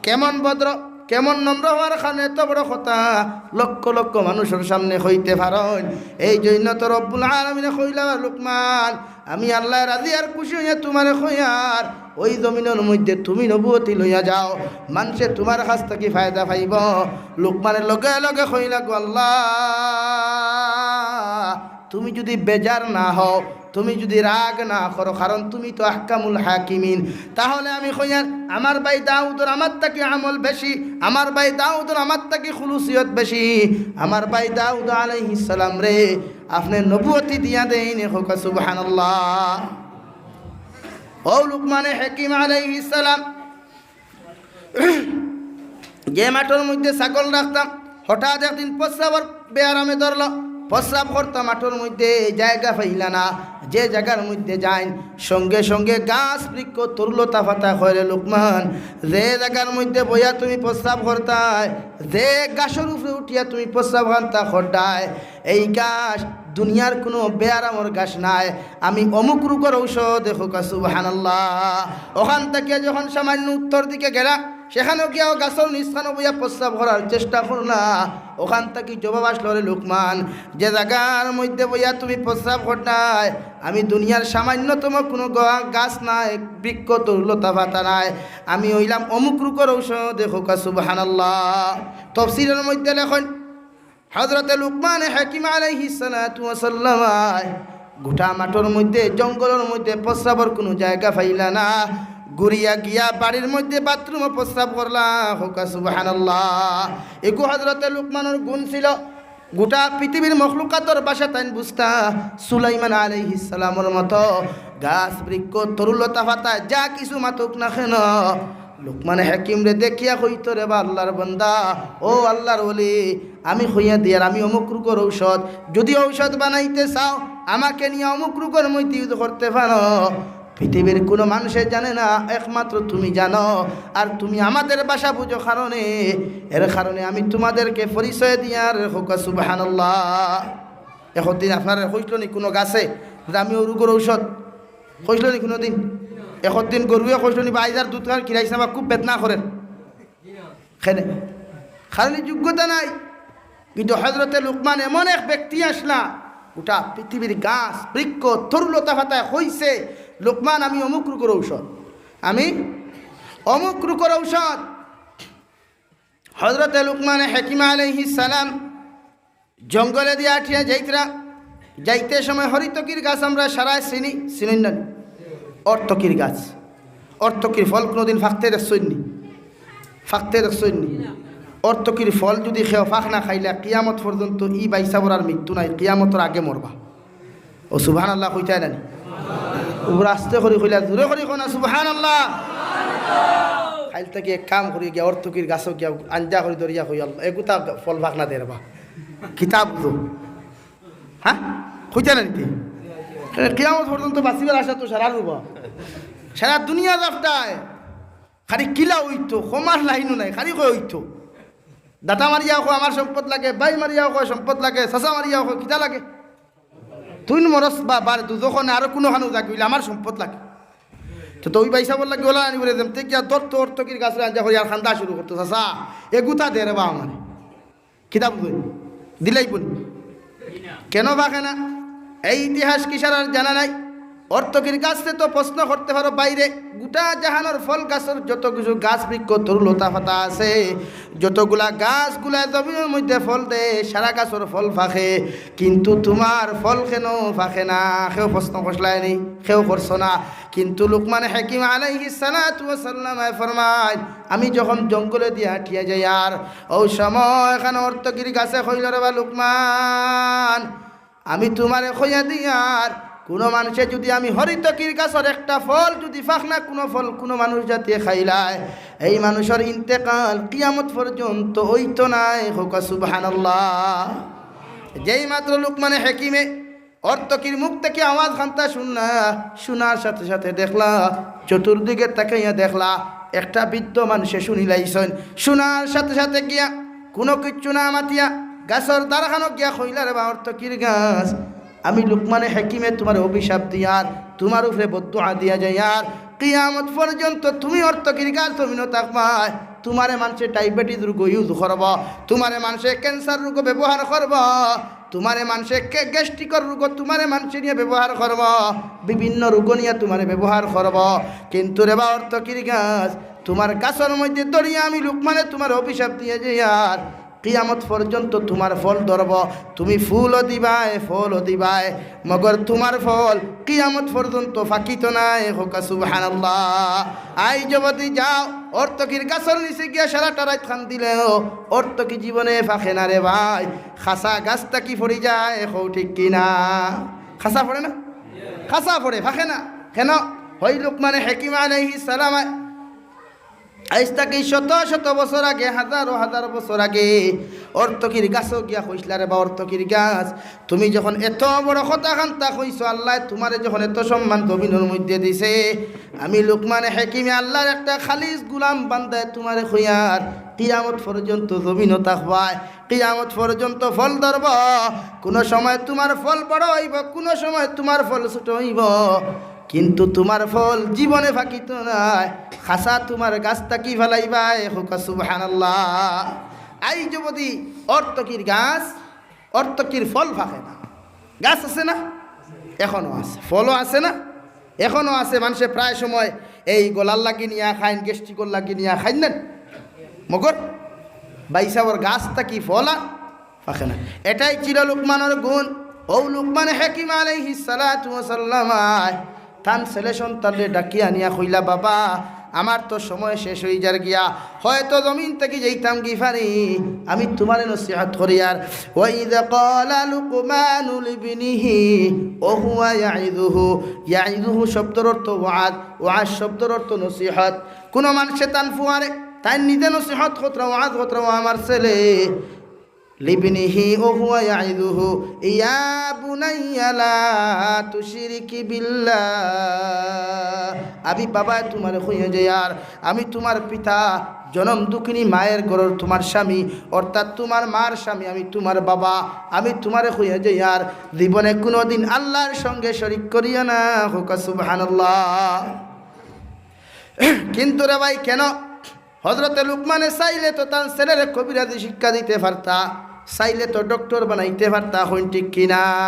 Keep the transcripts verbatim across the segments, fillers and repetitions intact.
কেমন ভদ্র, কেমন নম্র হওয়ার কারণে এত বড় কথা লক্ষ লক্ষ মানুষর সামনে কইতে পারইন। এই জন্য তো রব্বুল আলামিনে কইলা, "লুকমান, আমি আল্লায় রাজি আর খুশি অইয়া তুমারে কইয়ার, ওই জমিনর মধ্যে তুমি নবুয়তি লইয়া যাও, মানষে তুমার কাছ থাকি ফায়দা পাইবো।" লুকমানে লগে লগে কইলা, "গো আল্লাহ, তুমি যুদি বেজার না হও, তুমি যুদি রাগ না করো, কারণ তুমি তো আহকামুল হাকিমিন, তাহলে আমি কইয়ার, আমার ভাই দাউদর আমার থাকি আমল বেশি, আমার ভাই দাউদর আমার থাকি খুলুসিয়ত বেশি, আমার ভাই দাউদ আলাইহিস সালামরে আপনে নবুয়তি দিয়া দেইন।" কউক্কা সুবহানাল্লাহ। ও লুকমানে হাকিম আলাইহিস সালাম, যে মাঠর মধ্যে ছাগল রাখতাম, হঠাৎ একদিন প্রস্রাবর বেয়ারামে ধরলো, প্রস্রাব করতা মাঠর মধ্যে, জাগা পাইলা না। যে জাগার মধ্যে যাইন, সঙ্গে সঙ্গে গাছ বৃক্ষ তরুলতা পাতা কয়, "রে লুকমান, যে জাগার মধ্যে বইয়া তুমি প্রস্রাব করতায়, যে গাছর উপরে উঠিয়া তুমি প্রস্রাব খানতা করতায়, এই গাছ দুনিয়ার কুনু বেয়ারামর গাছ নায়, আমি অমুক রোগর ঔষধ।" কউক্কা সুবহানাল্লাহ। ওখান থাকিয়া যখন সামান্য উত্তর দিকে গেলা, সেখানেও গিয়াও গাছর নিচখানো বইয়া প্রস্রাব করার চেষ্টা করলা। ওখান থাকি জবাব আসলো, "রে লুকমান, যে জাগার মধ্যে বইয়া তুমি প্রস্রাব করতায়, আমি দুনিয়ার সামান্যতম কুনু গ-, গাছ নাই, বৃক্ষ তরুলতা পাতা নাই, আমি অইলাম অমুক রোগর ঔষধ।" কউক্কা সুবহানাল্লাহ। তফসিরর মধ্যে লেখইন, হযরতে লুকমানে হাকিম আলাইহিস সালাতু ওয়াস সালাম গোটা মাঠর মধ্যে, জঙ্গলর মধ্যে প্রস্রাবর কুনু জাগা পাইলা না, ঘুরিয়া গিয়া বাড়ির মধ্যে বাথরুমো প্রস্রাব করলা। কউক্কা সুবহানাল্লাহ। এগু হযরতে লুকমানর গুণ ছিল। গোটা পৃথিবীর মখলুকাতর ভাষা তাইন বুঝতা। সুলাইমান আলাইহিস সালামর মতো গাছ বৃক্ষ তরুলতা পাতা যা কিছু মাতুক না কেন, লুকমানে হাকিমরে দেখিয়া কইতো, "রে বা আল্লাহর বান্দা, ও আল্লাহর ওলি, আমি কইয়া দিয়ার আমি অমুক রোগর ঔষধ, যুদি ঔষধ বানাইতে চাও, আমাকে নিয়া অমুক রোগর মধ্যে use করতে পারো। পৃথিবীর কুনু মানষে জানে না, একমাত্র তুমি জানো, আর তুমি আমাদের ভাষা বুঝো কারণে, এর কারণে আমি তুমাদেরকে পরিচয় দিয়ার।" কউক্কা সুবহানাল্লাহ। একদিন আপনারে কইছিল নি কুনু গাছে যে আমি অউ রোগর ঔষধ? কইছিল নি কুনুদিন? একদিন গরুয়ে কইছিল নি, "বা আইজ আর দুধ খাইরাইছ না বা, খুব বেদনা করের"? কেনে? কারণ ই যোগ্যতা নাই। কিন্তু হযরতে লুকমান এমন এক ব্যক্তি আছলা, গোটা পৃথিবীর গাছ, বৃক্ষ, তরুলতা পাতায় কইছে, "লুকমান, আমি অমুক রোগর ঔষধ, আমি অমুক রোগর ঔষধ।" হযরতে লুকমানে হাকিম আলাইহিস সালাম জঙ্গলে দিয়া আটিয়া যাইতরা, যাইতে সময় হরিতকির গাছ আমরা সারায় চিনি, চিনইন না নি? অর্তকির গাছ, অর্তকির ফল কুনুদিন ফাকতে দেখছইন নি? ফাকতে দেখছইন নি? অর্তকির ফল যুদি কেউ ফাক না খাইলা, কিয়ামত পর্যন্ত ই ভাইসাবর আর মৃত্যু নাই, কিয়ামতর আগে মরবা। ও সুবহানাল্লাহ কইতায় না নি? উপরে আস্তে করি কইলা, জোরে করি কও না সুবহানাল্লাহ। কাইল থাকি এক কাম করি গিয়া অর্তকির গাছো গিয়া আঞ্জা করি ধরিয়া কই, "আল্লাহ, এগুতা ফল ফাক না দের বা।" কিতাব তো। হ্যাঁ? কইতায় না নি? কিয়ামত পর্যন্ত বাঁচিবার আশা তো সারা রুবা। সারা দুনিয়া জাপটায়। খালি কিলা অইতো, কমার লাইনও নাই, খালি কয় অইতো। দাতা মারিয়াও কয়, "আমার সম্পদ লাগে", ভাই মারিয়াও কয়, "সম্পদ লাগে", চাচা মারিয়াও কয়, "কিতা লাগে?" তুই মরস বা বার দুজখনে আরো কুনুখানো যাবি অইলে আমার সম্পদ লাগে। তো, তো ওই ভাইসাবর লাগি ওলা আনি বলে যেমতে গিয়া ধরতো অর্তকির গাছরে আঞ্জা করি আর কান্দা শুরু করতো, "চাচা, এগুতা দে রে বা আমারে।" কিতা বুঝইন? দিলাইবো নি? কেনে ফাকে না? এই ইতিহাস কিসার আর জানা নাই। অর্তকির গাছরে তো প্রশ্ন করতে পারো বাইরে, গোটা জাহানর ফল গাছর যত কিছু গাছ বৃক্ষ তরুলতা পাতা আছে, যতগুলা গাছগুলা জমিনর মধ্যে ফল দেয়, সারা গাছর ফল ফাকে, কিন্তু তুমার ফল কেনে ফাকে না? কেউ প্রশ্ন করছলায় নি? কেউ করছো না। কিন্তু লুকমানে হাকিম আলাইহিস সালাতু ওয়াস সালামে ফরমাইন, আমি যখন জঙ্গলে দিয়া আটিয়া যাইয়ার, অউ সময় এখান অর্তকির গাছে কইল, "রে বা লুকমান, আমি তুমারে কইয়া দিয়ার, কুনু মানষে যুদি আমি হরিতকির গাছর একটা ফল যুদি ফাক না কুনু ফল কুনু মানুষ জাতিয়ে খাইলায়, এই মানুষর ইন্তেকাল কিয়ামত পর্যন্ত অইতো নায়।" কউক্কা সুবহানাল্লাহ। যেই মাত্র লুকমানে হাকিমে অর্তকির মুখ থাকি আওয়াজ খান্তা শুনলা, শুনার সাথে সাথে দেখলা, চতুর্দিকে তাকাইয়া দেখলা, একটা বৃদ্ধ মানষে শুনিলাইছইন। শুনার সাথে সাথে গিয়া কুনু কিচ্ছু না মাতিয়া গাছর দারখানোত গিয়া কইলা, "রে বা অর্তকির গাছ, আমি লুকমানে হাকিমে তুমারে অভিশাপ দিয়ার, তুমার উপরে বদদোয়া দিয়া যাইয়ার, কিয়ামত পর্যন্ত তুমি অর্থকির গাছ জমিনো থাকবায়। তুমারে মানষে ডায়াবেটিস রোগো ইউজ করবো, তুমারে মানষে ক্যান্সার রোগো ব্যবহার করবো, তুমারে মানষে কে-, গ্যাস্ট্রিকর রোগো তুমারে মানষে নিয়া ব্যবহার করবো, বিভিন্ন রোগো নিয়া তুমারে ব্যবহার করবো। কিন্তু রে বা অর্থকির গাছ, তুমার গাছর মধ্যে ধরিয়া আমি লুকমানে তুমারে অভিশাপ দিয়া যাইয়ার, কিয়ামত পর্যন্ত তুমার ফল ধরবো, তুমি ফুলও দিবায়, ফলও দিবায়, মগর তুমার ফল কিয়ামত পর্যন্ত ফাকিতো নায়। কউক্কা সুবহানাল্লাহ। আইজ যুদি যাও, অর্থকির গাছর নিচে গিয়া সারাটা রাইত কান্দিলেও অর্থকি জীবনে ফাকে না রে ভাই, খাসা গাছ থাকি পড়ি যায়। কও ঠিক কি না? খাসা পড়ে না? খাসা পড়ে, ফাকে না। কেন? ওই লুকমানে হাকিম আলাইহিস সালাম আইজ থাকি শত শত বছর আগে, হাজারো হাজার বছর আগে অর্থকির গাছো গিয়া কইছলা রে বা অর্থকির গাছ, তুমি যখন এত বড় কথা কান্তা কইছো, আল্লায় তুমারে যখন এত সম্মান জমিনর মধ্যে দিছে, আমি লুকমানে হাকিমে আল্লার একটা খালিস গুলাম বান্দায় তুমারে কইয়ার, কিয়ামত পর্যন্ত জমিনো থাকবায়, কিয়ামত পর্যন্ত ফল ধরবো। কুনু সময় তুমার ফল বড় অইবো, কুনু সময় তুমার ফল ছোট অইবো, কিন্তু তুমার ফল জীবনে ফাকিতো নায়। খাসা তুমার গাছ থাকি ফালাইবায়। কউক্কা সুবহানাল্লাহ। আইজ যুদি অর্থকির গাছ, অর্থকির ফল ফাকে না, গাছ আছে না? এখনো আছে, ফলও আছে না? এখনো আছে। মানষে প্রায় সময় এই গলার লাগি নিয়া খাইন, গ্যাস্ট্রিকর লাগি নিয়া খাইন না নি? মগর ভাইসাবর গাছ থাকি ফল আর ফাকে না। এটাই ছিল লুকমানর গুণ। ও লুকমানে হাকিম আলাইহিস সালাতু ওয়াস সালাম আয়, তান ছেলে সন্তানরে ডাকিয়া আনিয়া কইলা, "বাবা, আমার তো সময় শেষ অই যার গিয়া, হয়তো জমিন থাকি যাইতাম গি পারি, আমি তুমারে নসিহত করিয়ার।" وإذ قال لقمان لابنه وهو يعظه, يعظه শব্দর অর্থ ওয়াজ, ওয়াজ শব্দর অর্থ নসিহত। কুনু মানষে তান ফুয়ারে, তাইন নিজে নসিহত করতরা, ওয়াজ করতরা, ও আমার ছেলে, لابنه وهو يعظه يا بني لا تشرك بالله। আমি বাবায় তুমারে কইয়া যাইয়ার, আমি তুমার পিতা, জনম দুঃখিনী মায়ের ঘরর তুমার স্বামী, অর্থাৎ তুমার মার স্বামী, আমি তুমার বাবা, আমি তুমারে কইয়া যাইয়ার, জীবনে কুনুদিন আল্লার সঙ্গে শরিক করিও না। কউক্কা সুবহানাল্লাহ। কিন্তু রে ভাই, কেন? হজরতে লুকমানে চাইলে তো তান ছেলেরে কবিরাজি শিক্ষা দিতে পারতা, চাইলে তো ডক্টর বানাইতে পারতা, কইন ঠিক কি না?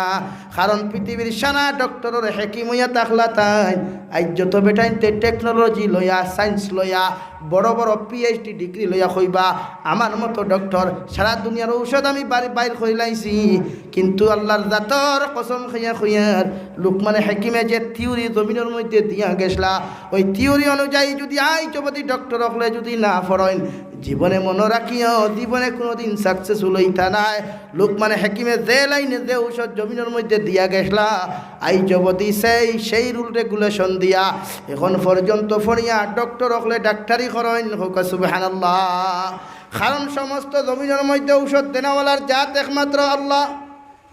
কারণ পৃথিবীর সানা ডক্টরর হাকিম অইয়া থাকলা তাইন। আইজ যত বেটাইন্তে টেকনোলজি লইয়া, সায়েন্স লইয়া, বড় বড় পিএইচডি ডিগ্রি লইয়া কইবা, "আমার মতো ডক্টর, সারা দুনিয়ার ঔষধ আমি বারি-, বাইর করিলাইছি।" কিন্তু আল্লার জাতর কসম খাইয়া কইয়ার, লুকমানে হাকিমে যে থিওরি জমিনর মধ্যে দিয়া গেছলা, ওই থিওরি অনুযায়ী যুদি আইজ অবধি ডক্টর অকলে যুদি না পড়ইন, জীবনে মনো রাখিও, জীবনে কুনুদিন সাকসেসফুল অইতা নায়। লুকমানে হাকিমে যে লাইনে যে ঔষধ জমিনর মধ্যে দিয়া গেছলা, আইজ অবধি সেই, সেই রুল রেগুলেশন দিয়া এখন পর্যন্ত পড়িয়া ডক্টর অকলে ডাক্তারি করইন। কউক্কা সুবহানাল্লাহ। কারণ সমস্ত জমিনর মধ্যে ঔষধ দেনাওয়ালার জাত একমাত্র আল্লাহ।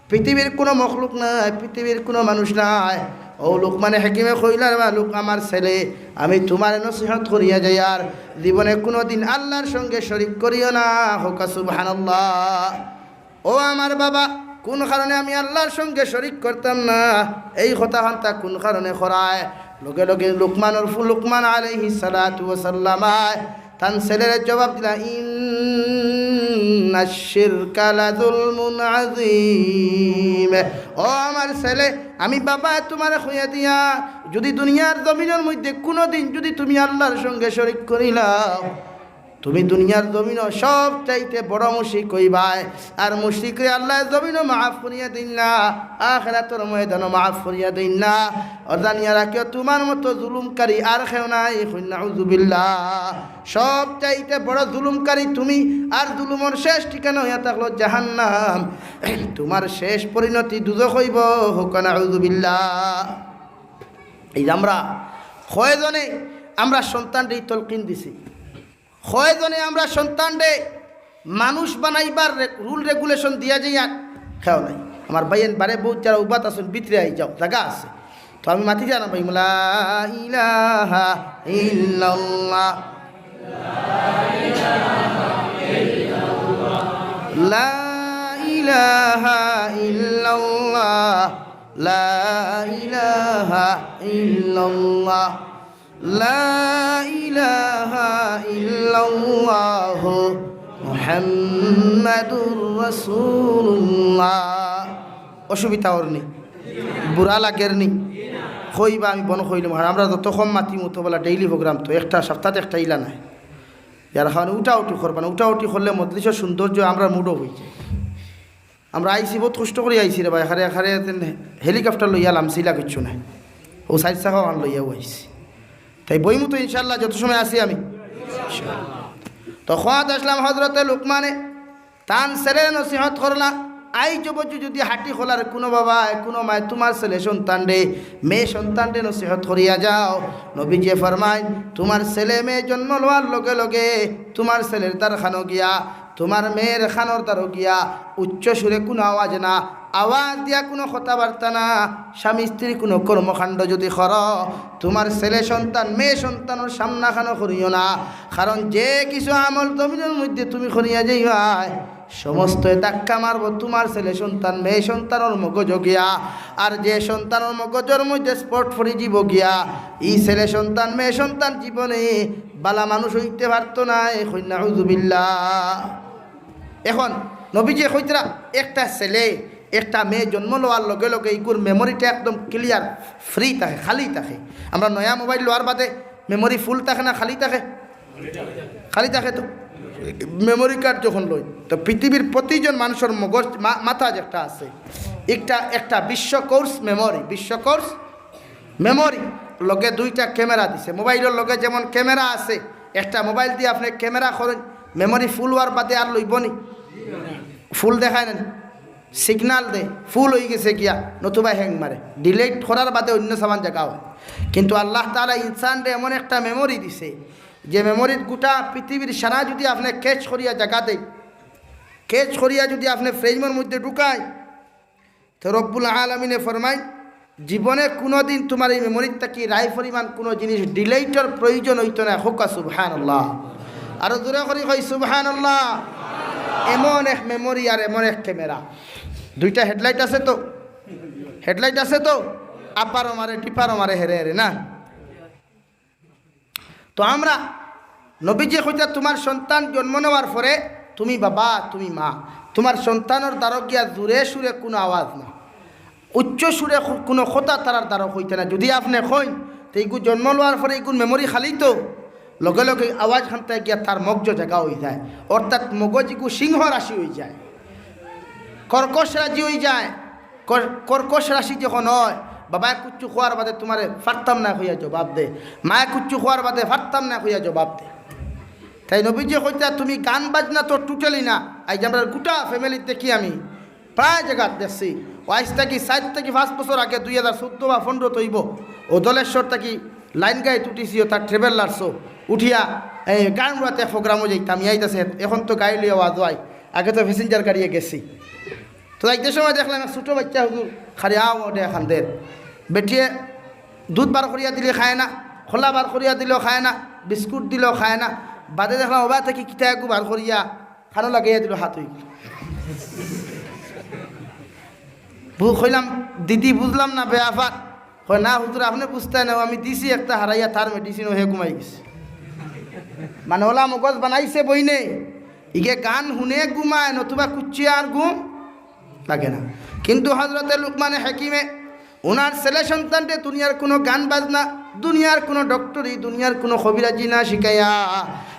পৃথিবীর কুনু মখলুক নাই, পৃথিবীর কুনু মানুষ নাই। ও লুকমানে হাকিমে কইলা, "রে বা লুক-, আমার ছেলে, আমি তুমারে নসিহত করিয়া যাইয়ার, জীবনে কুনুদিন আল্লার সঙ্গে শরিক করিও না।" কউক্কা সুবহানাল্লাহ। ও আমার বাবা, কুন কারণে আমি আল্লার সঙ্গে শরিক করতাম না? এই কথা কান্তা কুন কারণে করায়? লগে লগে লুকমানর ফু-, লুকমান আলাইহিস সালাতু ওয়াস সালাম আয়, তান ছেলেরে জবাব দিলা, "ইন্নাশ শিরকা লাযুলমুন আযীম।" ও আমার ছেলে, আমি বাবা তুমারে কইয়া দিয়া, যুদি দুনিয়ার জমিনর মধ্যে কুনুদিন যুদি তুমি আল্লার সঙ্গে শরিক করিলাও, তুমি দুনিয়ার জমিনো সব চাইতে বড় মুশরিক অইবায়। আর মুশরিকরে আল্লায় জমিনো মাফ করিয়া দেইন না, আখিরাতর ময়দানো মাফ করিয়া দেইন না। আর জানিয়া রাখিও, তুমার মতো জুলুমকারী আর কেউ নাই। কইন নাউজুবিল্লাহ। সব চাইতে বড় জুলুমকারী তুমি, আর জুলুমর শেষ ঠিকানা অইয়া থাকলো জাহান্নাম। তুমার শেষ পরিণতি দুজখ অইবো। কউক্কা নাউজুবিল্লাহ। এই যে আমরা কয়জনে আমরা সন্তানরে এই তলকিন দিছি, কয়জনে আমরা সন্তানরে মানুষ বানাইবার রে-, রুল রেগুলেশন দিয়া যাইয়ার, কেউ নাই। আমার ভাইয়াইন বারে বউত যারা উবাত আছইন, ভিতরে আই যাও, জাগা আছে। তো আমি মাতি জানা ভাই, লা ইলাহা ইল্লাল্লাহ, লা ইলাহা ইল্লাল্লাহ, লা ইলাহা ইল্লাল্লাহ। لا إله إلا الله محمد رسول الله। অসুবিধা অর নি? বুরা লাগের নি? কইবা, আমি বন্ধ করিলিমু। আর আমরা যত কম মাতিমু, অত বালা। ডেইলি প্রোগ্রাম তো, একটা সপ্তাত একটা ইলা নায়। ইয়ার কারণে উঠাউঠি করবা না, উঠাউঠি করলে মজলিসর সৌন্দর্য আমরার মুডও অইযায়। আমরা আইছি, বউত কষ্ট করি আইছি রে ভাই, এখানে, এখানে হেলিকপ্টার লইয়া লামছি, ইলা কিচ্ছু নাই। অউ চাইর চাকা অখান লইয়াউ আইছি। তাই বইমু তো ইনশাআল্লাহ, যত সময় আছি আমি। তো কওয়াত আছলাম, হজরতে লুকমানে তান ছেলেরে নসিহত করলা, আইজ অবদি যদি হাটি খোলার কুনু বাবায়, কুনু মায় তুমার ছেলে সন্তানরে, মেয়ে সন্তানরে নসিহত করিয়া যাও, নবীজিয়ে ফরমাইন, তুমার ছেলে মেয়ে জন্ম লওয়ার লগে লগে তুমার ছেলের দারখানো গিয়া, তুমার মেয়ের খানোর দারো গিয়া উচ্চ সুরে কুনু আওয়াজ না, আওয়াজ দিয়া কুনু কথাবার্তা না, স্বামী স্ত্রীর কুনু কর্মকাণ্ড যদি করো, তুমার ছেলে সন্তান মেয়ে সন্তানর সামনাখানো করিও না। কারণ যে কিছু আমল জমিনর মধ্যে তুমি করিয়া যাইবায়, সমস্তয় ধাক্কা মারবো তুমার ছেলে সন্তান মেয়ে সন্তানর মগজো গিয়া। আর যে সন্তানর মগজর মধ্যে স্পট পড়ি যিবো গিয়া, ই ছেলে সন্তান মেয়ে সন্তান জীবনে বালা মানুষ অইতে পারতো নায়। কইন নাউজুবিল্লাহ। এখন নবীজিয়ে কইতরা, একটা ছেলে একটা মেয়ে জন্ম লওয়ার লগে লগে ইগুর মেমোরিটা একদম ক্লিয়ার, ফ্রি থাকে, খালি থাকে। আমরা নয়া মোবাইল লওয়ার বাদে মেমোরি ফুল থাকে না খালি থাকে? খালি থাকে তো। মেমোরি কার্ড যখন লই, তো পৃথিবীর প্রতিজন মানুষর মগজ, মা-, মাথা যেটা আছে, একটা, একটা বিশ্বকোষ মেমোরি, বিশ্বকোষ মেমোরি। লগে দুইটা ক্যামেরা দিছে। মোবাইলর লগে যেমন ক্যামেরা আছে, একটা মোবাইল দিয়া আপনে ক্যামেরা করইন, মেমোরি ফুল অওয়ার বাদে আর লইবো নি? ফুল দেখায় না নি? সিগনাল দে, ফুল অইগেছে গিয়া, নতুবা হ্যাং মারে। ডিলিট করার বাদে অইন্য সামান জাগা অয়। কিন্তু আল্লাহ তাআলা ইনসানরে এমন একটা মেমোরি দিছে, যে মেমোরিত গোটা পৃথিবীর সারা যদি আপনে ক্যাচ করিয়া জাগা দেইন, ক্যাচ করিয়া যদি আপনে ফ্রেমর মধ্যে ঢুকাইন, তো রব্বুল আলামিনে ফরমাইন, জীবনে কুনুদিন তুমার ই মেমোরিত থাকি রায় পরিমাণ কুনু জিনিস ডিলিটর প্রয়োজন অইতো নায়। কউক্কা সুবহানাল্লাহ। আরো জোরে করি কই সুবহানাল্লাহ। এমন এক মেমোরি আর এমন এক ক্যামেরা। দুইটা হেডলাইট আছে তো, হেডলাইট আছে তো, আপারও মারে, টিপারও মারে, হেরে হেরে না। তো আমরা নবীজিয়ে কইতা, তুমার সন্তান জন্ম নেওয়ার পরে তুমি বাবা, তুমি মা, তুমার সন্তানর দারো গিয়া জোরে সুরে কুনু আওয়াজ না, উচ্চ সুরে কু-, কুনু কথা তারার দারো কইতা না। যদি আপনে কইন, তে ইগু জন্ম লওয়ার পরে ইগুর মেমোরি খালি তো, লগে লগে আওয়াজ খানতায় গিয়া তার মগজো জাগা অইযায়, অর্থাৎ মগজ ইগু সিংহ রাশি অইযায়, কর্কশ রাশি অইযায়। কর-, কর্কশ রাশি যখন অয়, বাবায় কুচ্ছু কওয়ার বাদে তুমারে পারতাম না কইয়া জবাব দে, মায়ে কুচ্ছু কওয়ার বাদে পারতাম না কইয়া জবাব দে। তাই নবীজিয়ে কইতা, তুমি গান বাজনা তো টোটালি না। আইজ আমরার গোটা ফ্যামিলিত দেখি আমি প্রায় জাগাত দেখছি, অউ আইজ থাকি চাইর থাকি পাঁচ বছর আগে, দুই হাজার চৌদ্দ বা পনরোত অইবো, অউ দলেশ্বর থাকি লাইন গাড়িত উঠিছি, অউ তার ট্রাভেলার্সো উঠিয়া এই গান উড়াতে প্রোগ্রামো যাইতাম, ইয়াদ আছে, এখন তো গাড়ি লইয়া ওয়াজো আই, আগে তো প্যাসেঞ্জার গাড়িয়ে গেছি। তো যাইতে সময় দেখলাম এক ছোট বাইচ্চা হুজুর খালি আও ওঠে কান্দের। বেটিয়ে দুধ বার করিয়া দিলে খায় না, কলা বার করিয়া দিলেও খায় না, বিস্কুট দিলেও খায় না। বাদে দেখলাম ওবা থাকি কিতা এগু বার করিয়া কানো লাগাইয়া দিল, হাত অইগেল। বু-, কইলাম, "দিদি, বুঝলাম না বেয়াপার।" কয়, "না হুজুর, আপনে বুঝতা না, আমি দিছি একটা হারাইয়া, তার মেডিসিন অউ হে ঘুমাই গেছে।" মানে অলা মগজ বানাইছে বইনে, ইগে গান হুনে ঘুমায়, নতুবা কুচ্চি আর ঘুম লাগে না। কিন্তু হজরতে লুকমানে হাকিমে উনার ছেলে সন্তানরে দুনিয়ার কুনু গান বাজনা, দুনিয়ার কুনু ডক্টরি, দুনিয়ার কুনু কবিরাজি না শিখাইয়া,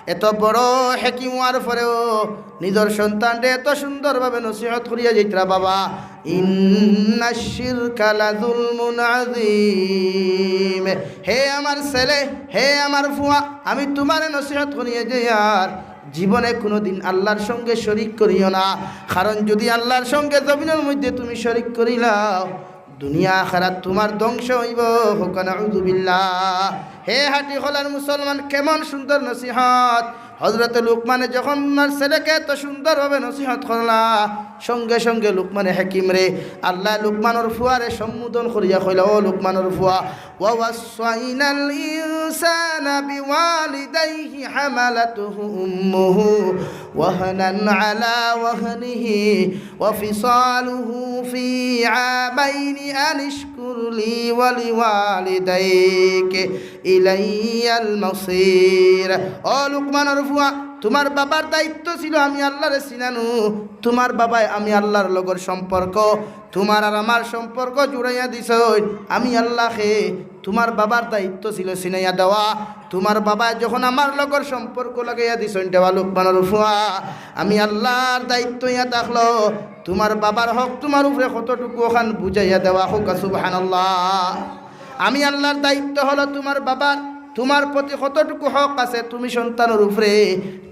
এত বড় হাকিম অওয়ার পরেও নিজর সন্তানরে এত সুন্দরভাবে নসিহত করিয়া যাইতরা, "বাবা, ইন্নাশ শিরকা লাযুলমুন আযীম।" হে আমার ছেলে, হে আমার ফুয়া, আমি তুমারে নসিহত করিয়া যাইয়ার, জীবনে কুনুদিন আল্লার সঙ্গে শরিক করিও না, কারণ যুদি আল্লার সঙ্গে জমিনর মইধ্যে তুমি শরিক করিলাও, দুনিয়া আখেরাত তুমার ধ্বংস অইবো। কউক্কা নাউযুবিল্লাহ। হে হাটিখোলার মুসলমান, কেমন সুন্দর নসিহত। হযরতে লুকমানে যখন তার ছেলেকে এত সুন্দরভাবে নসিহত করলা, সঙ্গে সঙ্গে লুকমানে হাকিমরে, আল্লায় লুকমানর ফুয়ারে সম্বোধন করিয়া কইলা, "ও লুকমানর ফুয়া, ووصينا الإنسان بوالديه حملته أمه وهنا على وهنه وفصاله في عامين أن اشكر لي ولوالديك إلي المصير।" ও লুকমানর ফুয়া, তুমার বাবার দায়িত্ব ছিল আমি আল্লারে চিনানো। তুমার বাবায় আমি আল্লার লগর সম্পর্ক, তুমার আর আমার সম্পর্ক জুড়াইয়া দিছইন। আমি আল্লাকে তুমার বাবার দায়িত্ব ছিল চিনাইয়া দেওয়া। তুমার বাবায় যখন আমার লগর সম্পর্ক লাগাইয়া দিছইন, দেওয়া লুকমানর ফুয়া, আমি আল্লার দায়িত্ব ইয়া থাকলো। তুমার বাবার হক তুমার উপরে কতটুকু, অখান বুঝাইয়া দেওয়া। কউক্কা সুবহানাল্লাহ। আমি আল্লার দায়িত্ব হলো তুমার বাবার, তুমার প্রতি কতটুকু হক আছে তুমি সন্তানর উপরে,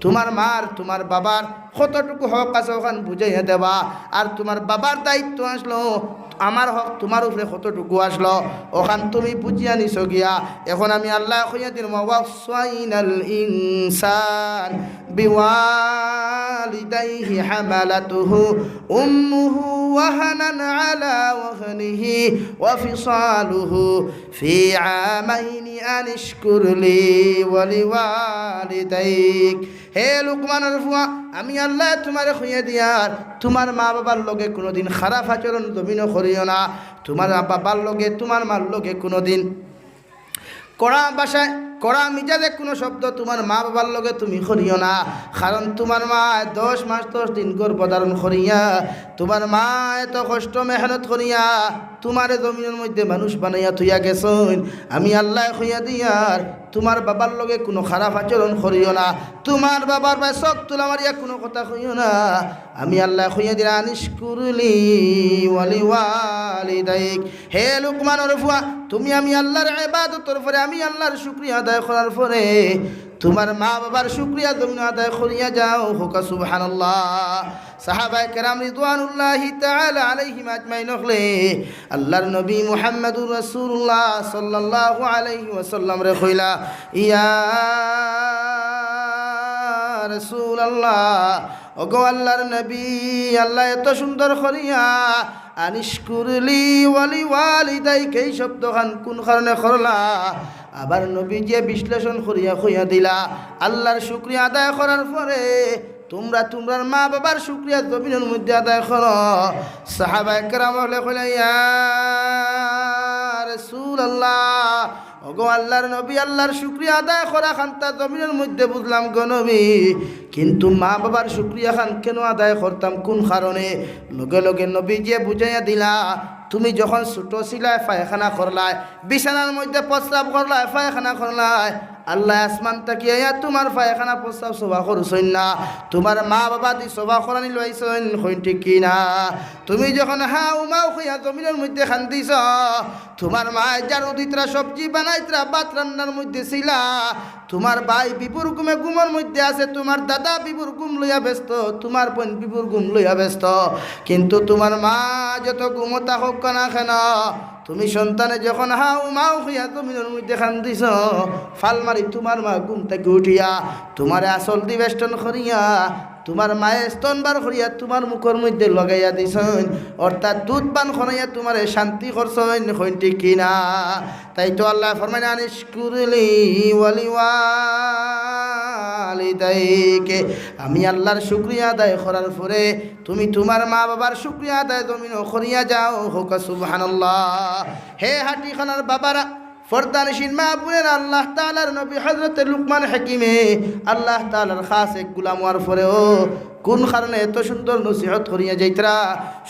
তুমার মার, তুমার বাবার কতটুকু হক আছে অখান বুঝাইয়া দেওয়া। আর তুমার বাবার দায়িত্ব আসলো, আমার হক তুমার উপরে কতটুকু আসলো, অখান তুমি বুঝিয়া নিছো গিয়া। এখন আমি আল্লায় কইয়া দিলাম, ووصينا الإنسان بوالديه حملته أمه وهنا على وهنه وفصاله في عامين أن اشكر لي ولوالديك। হে লুকমানর ফুয়া, আমি আল্লায় তুমারে কইয়া দিয়ার, তুমার মা বাবার লগে কুনুদিন খারাপ আচরণ জমিনো করিও না। তুমার বাবার লগে, তুমার মার লগে কুনুদিন কড়া ভাষায়, কড়া মিজাজে কুনু শব্দ তুমার মা বাবার লগে তুমি করিও না। কারণ তুমার মায় দশ মাস দশ দিন গর্ভ ধারণ করিয়া, তুমার মায় এত কষ্ট মেহনত করিয়া তুমারে জমিনর মধ্যে মানুষ বানাইয়া থইয়া গেছইন। আমি আল্লায় কইয়া দিয়ার, তুমার বাবার লগে কুনু খারাপ আচরণ করিও না। তুমার বাবার বায় চোখ তুলা মারিয়া কুনু কথা কইও না। আমি আল্লায় কইয়া দিয়ার, أن اشكر لي ولوالديك। হে লুকমানর ফুয়া, তুমি আমি আল্লার ইবাদতর পরে, আমি আল্লার শুকরিয়া আদায় করার পরে তুমার মা বাবার শুকরিয়া জমিনো আদায় করিয়া যাও। কউক্কা সুবহানাল্লাহ। সাহাবায়ে কেরাম রিদওয়ানুল্লাহি তাআলা আলাইহিম আজমাইন অকলে আল্লার নবী মুহাম্মাদুর রাসূলুল্লাহ সাল্লাল্লাহু আলাইহি ওয়াসাল্লামরে কইলা, ইয়া রাসূলুল্লাহ, ওগো আল্লার নবী, আল্লায় এত সুন্দর করিয়া أن اشكر لي ولوالديك এই শব্দখান কুন কারণে করলা? আবার নবীজিয়ে বিশ্লেষণ করিয়া কইয়া দিলা, আল্লার শুকরিয়া আদায় করার পরে তুমরা তুমরার মা বাবার শুকরিয়া জমিনর মধ্যে আদায় করো। সাহাবায়ে কেরাম অকলে কইলা, ইয়া রাসূলুল্লাহ, ওগো আল্লার নবী, আল্লার শুকরিয়া আদায় করাখানতা জমিনর মধ্যে বুঝলাম গো নবী, কিন্তু মা বাবার শুকরিয়াখান কেনে আদায় করতাম, কুন কারণে? লগে লগে নবীজিয়ে বুঝাইয়া দিলা, তুমি যখন ছোট ছিলায়, পায়খানা করলায়, বিছানার মধ্যে প্রস্রাব করলায়, পায়খানা করলায়, আল্লায় আসমান থাকি আইয়া তুমার পায়খানা প্রস্রাব সবা করছইন না, তুমার মা বাবাদি সবা করানি লইছইন, কইন ঠিক কি না? তুমি যখন হাউ মাউ কইয়া জমিনর মধ্যে কান্দিছ, তুমার মায় ঝাড়ু দিতরা, সবজি বানাইতরা, ভাত রান্নার মধ্যে ছিলা, তুমার ভাই বিভোর ঘুমে ঘুমর মধ্যে আছে, তুমার দাদা বিভোর ঘুম লইয়া ব্যস্ত, তুমার বইন বিভোর ঘুম লইয়া ব্যস্ত, কিন্তু তুমার মা যত ঘুমো থাকউক্কা না কেন, তুমি সন্তানে যখন হাউ মাউ কইয়া জমিনর মধ্যে কান্দিছ, ফাল মারি তুমার মা ঘুম থাকি উঠিয়া তুমারে আচলদি বেষ্টন করিয়া, তুমার মায়ে স্তন বার করিয়া তুমার মুখর মধ্যে লাগাইয়া দিছইন, অর্থাৎ দুধ পান করাইয়া তুমারে শান্তি করছইন, কইন ঠিক কি না? তাই তো আল্লায় ফরমাইন, أن اشكر لي ولوالديك। আমি আল্লার শুকরিয়া আদায় করার পরে তুমি তুমার মা বাবার শুকরিয়া আদায় জমিনো করিয়া যাও। কউক্কা সুবহানাল্লাহ। হে হাটিখানার বাবারা, পর্দানিশীন মা বোনেরা, আল্লাহ তাআলার নবী হযরতে লুকমান হাকিমে আল্লাহ তাআলার খাস এক গোলাম অওয়ার পরেও কুন কারণে এত সুন্দর নসিহত করিয়া যাইতরা?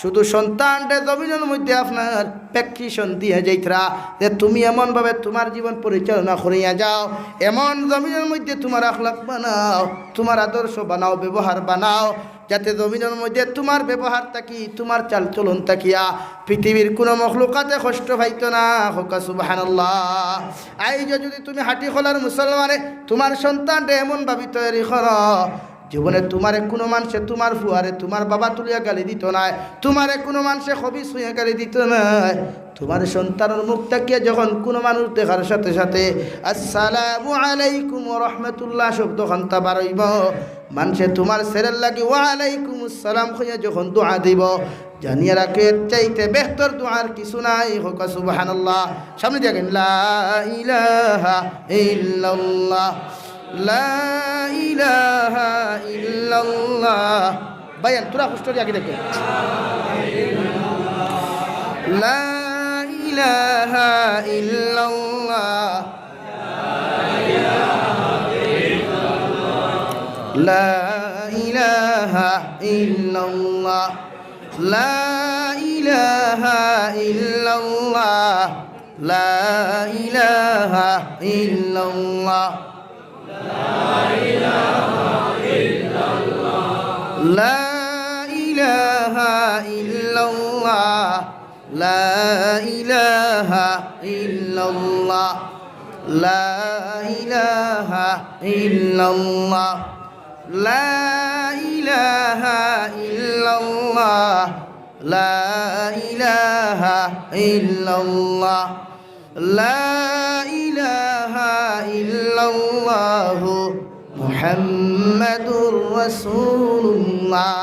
শুধু সন্তানরে জমিনর মধ্যে আপনার প্রেসক্রিপশন দিয়া যাইতরা যে তুমি এমনভাবে তুমার জীবন পরিচালনা করিয়া যাও, এমন জমিনর মধ্যে তুমার আখলাক বানাও, তুমার আদর্শ বানাও, ব্যবহার বানাও, যাতে জমিনর মধ্যে তুমার ব্যবহার থাকি, তুমার চালচলন থাকিয়া পৃথিবীর কুনু মখলুকাতে কষ্ট পাইতো না। কউক্কা সুবহানাল্লাহ। আইজ যদি তুমি হাটিখোলার মুসলমানে তুমার সন্তানরে এমনভাবে তৈরি করো, জীবনে তুমারে কুনু মানষে তুমার ফুয়ারে তুমার বাবা তুলিয়া গালি দিতো নায়, তুমারে কুনু মানষে খবিস কইয়া গালি দিতো নায়। তুমার সন্তানর মুখ থাকিয়া যখন কুনু মানুষ দেখার সাথে সাথে "আসসালামু আলাইকুম ওয়া রাহমাতুল্লাহ" শব্দ খান্তা বার অইবো, মানষে তুমার ছেলের লাগি "ওয়া আলাইকুমুস সালাম" কইয়া যখন দোয়া দিবো, জানিয়া রাখো, এর চাইতে বেহতর দোয়ার কিছু নাই। কউক্কা সুবহানাল্লাহ। সামনে দিয়া গাইন, লা ইলাহা ইল্লাল্লাহ, লা ইলাহা ইল্লাল্লাহ। ভাইয়ান, থুড়া কষ্ট দিয়া আগে দেখো। লা ইলাহা ইল্লাল্লাহ, লা ইলাহা ইল্লাল্লাহ, লা ইলাহা ইল্লাল্লাহ, লা ইলাহা ইল্লাল্লাহ, লা ইলাহা ইল্লাল্লাহ, লা ইলাহা ইল্লাল্লাহ, লা ইলাহা ইল্লাল্লাহ, লা ইলাহা ইল্লাল্লাহ, লা ইলাহা ইল্লাল্লাহ, লা ইলাহা ইল্লাল্লাহু মুহাম্মাদুর রাসূলুল্লাহ।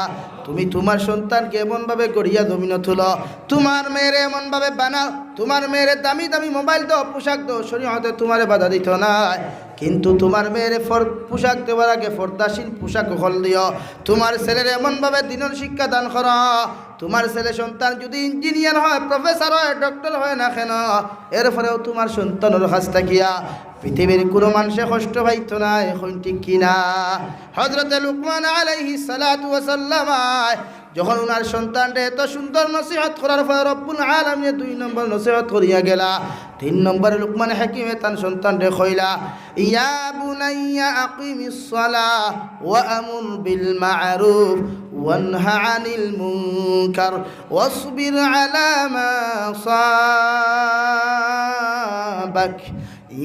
তুমি তুমার সন্তানকে এমনভাবে গড়িয়া জমিনো তুলো, তুমার মেয়েরে এমনভাবে বানাও, তুমার মেয়েরে দামি দামি মোবাইল দেও, পোশাক দেও, শরীয়তে তুমারে বাধা দিতো নায়, কিন্তু তুমার মেয়েরে ফর-, পোশাক দেওয়ার আগে পর্দাশীল পোশাক অকল দিও। তুমার ছেলেরে এমনভাবে দ্বীনর শিক্ষা দান করো, তুমার ছেলে সন্তান যুদি ইঞ্জিনিয়ার হয়, প্রফেসর হয়, ডক্টর হয় না কেন, এরপরেও তুমার সন্তানর কাছ থাকিয়া পৃথিবীর কুনু মানষে কষ্ট পাইতো নায়। কইন ঠিক কি না? হযরতে লুকমান আলাইহিস সালাতু ওয়াস সালাম যখন উনার সন্তানরে এত সুন্দর নসিহত করার পরে রব্বুল আলামিনে দুই নম্বর নসিহত করিয়া গেলা, তিন নম্বরে লুকমান হাকিমে তান সন্তানরে কইলা, ইয়া বুনাইয়া আকিমিস সালাহ ওয়া আমুর বিল মা'রুফ ওয়ানহা আনিল মুনকার ওয়াসবির আলা মা সাবাক,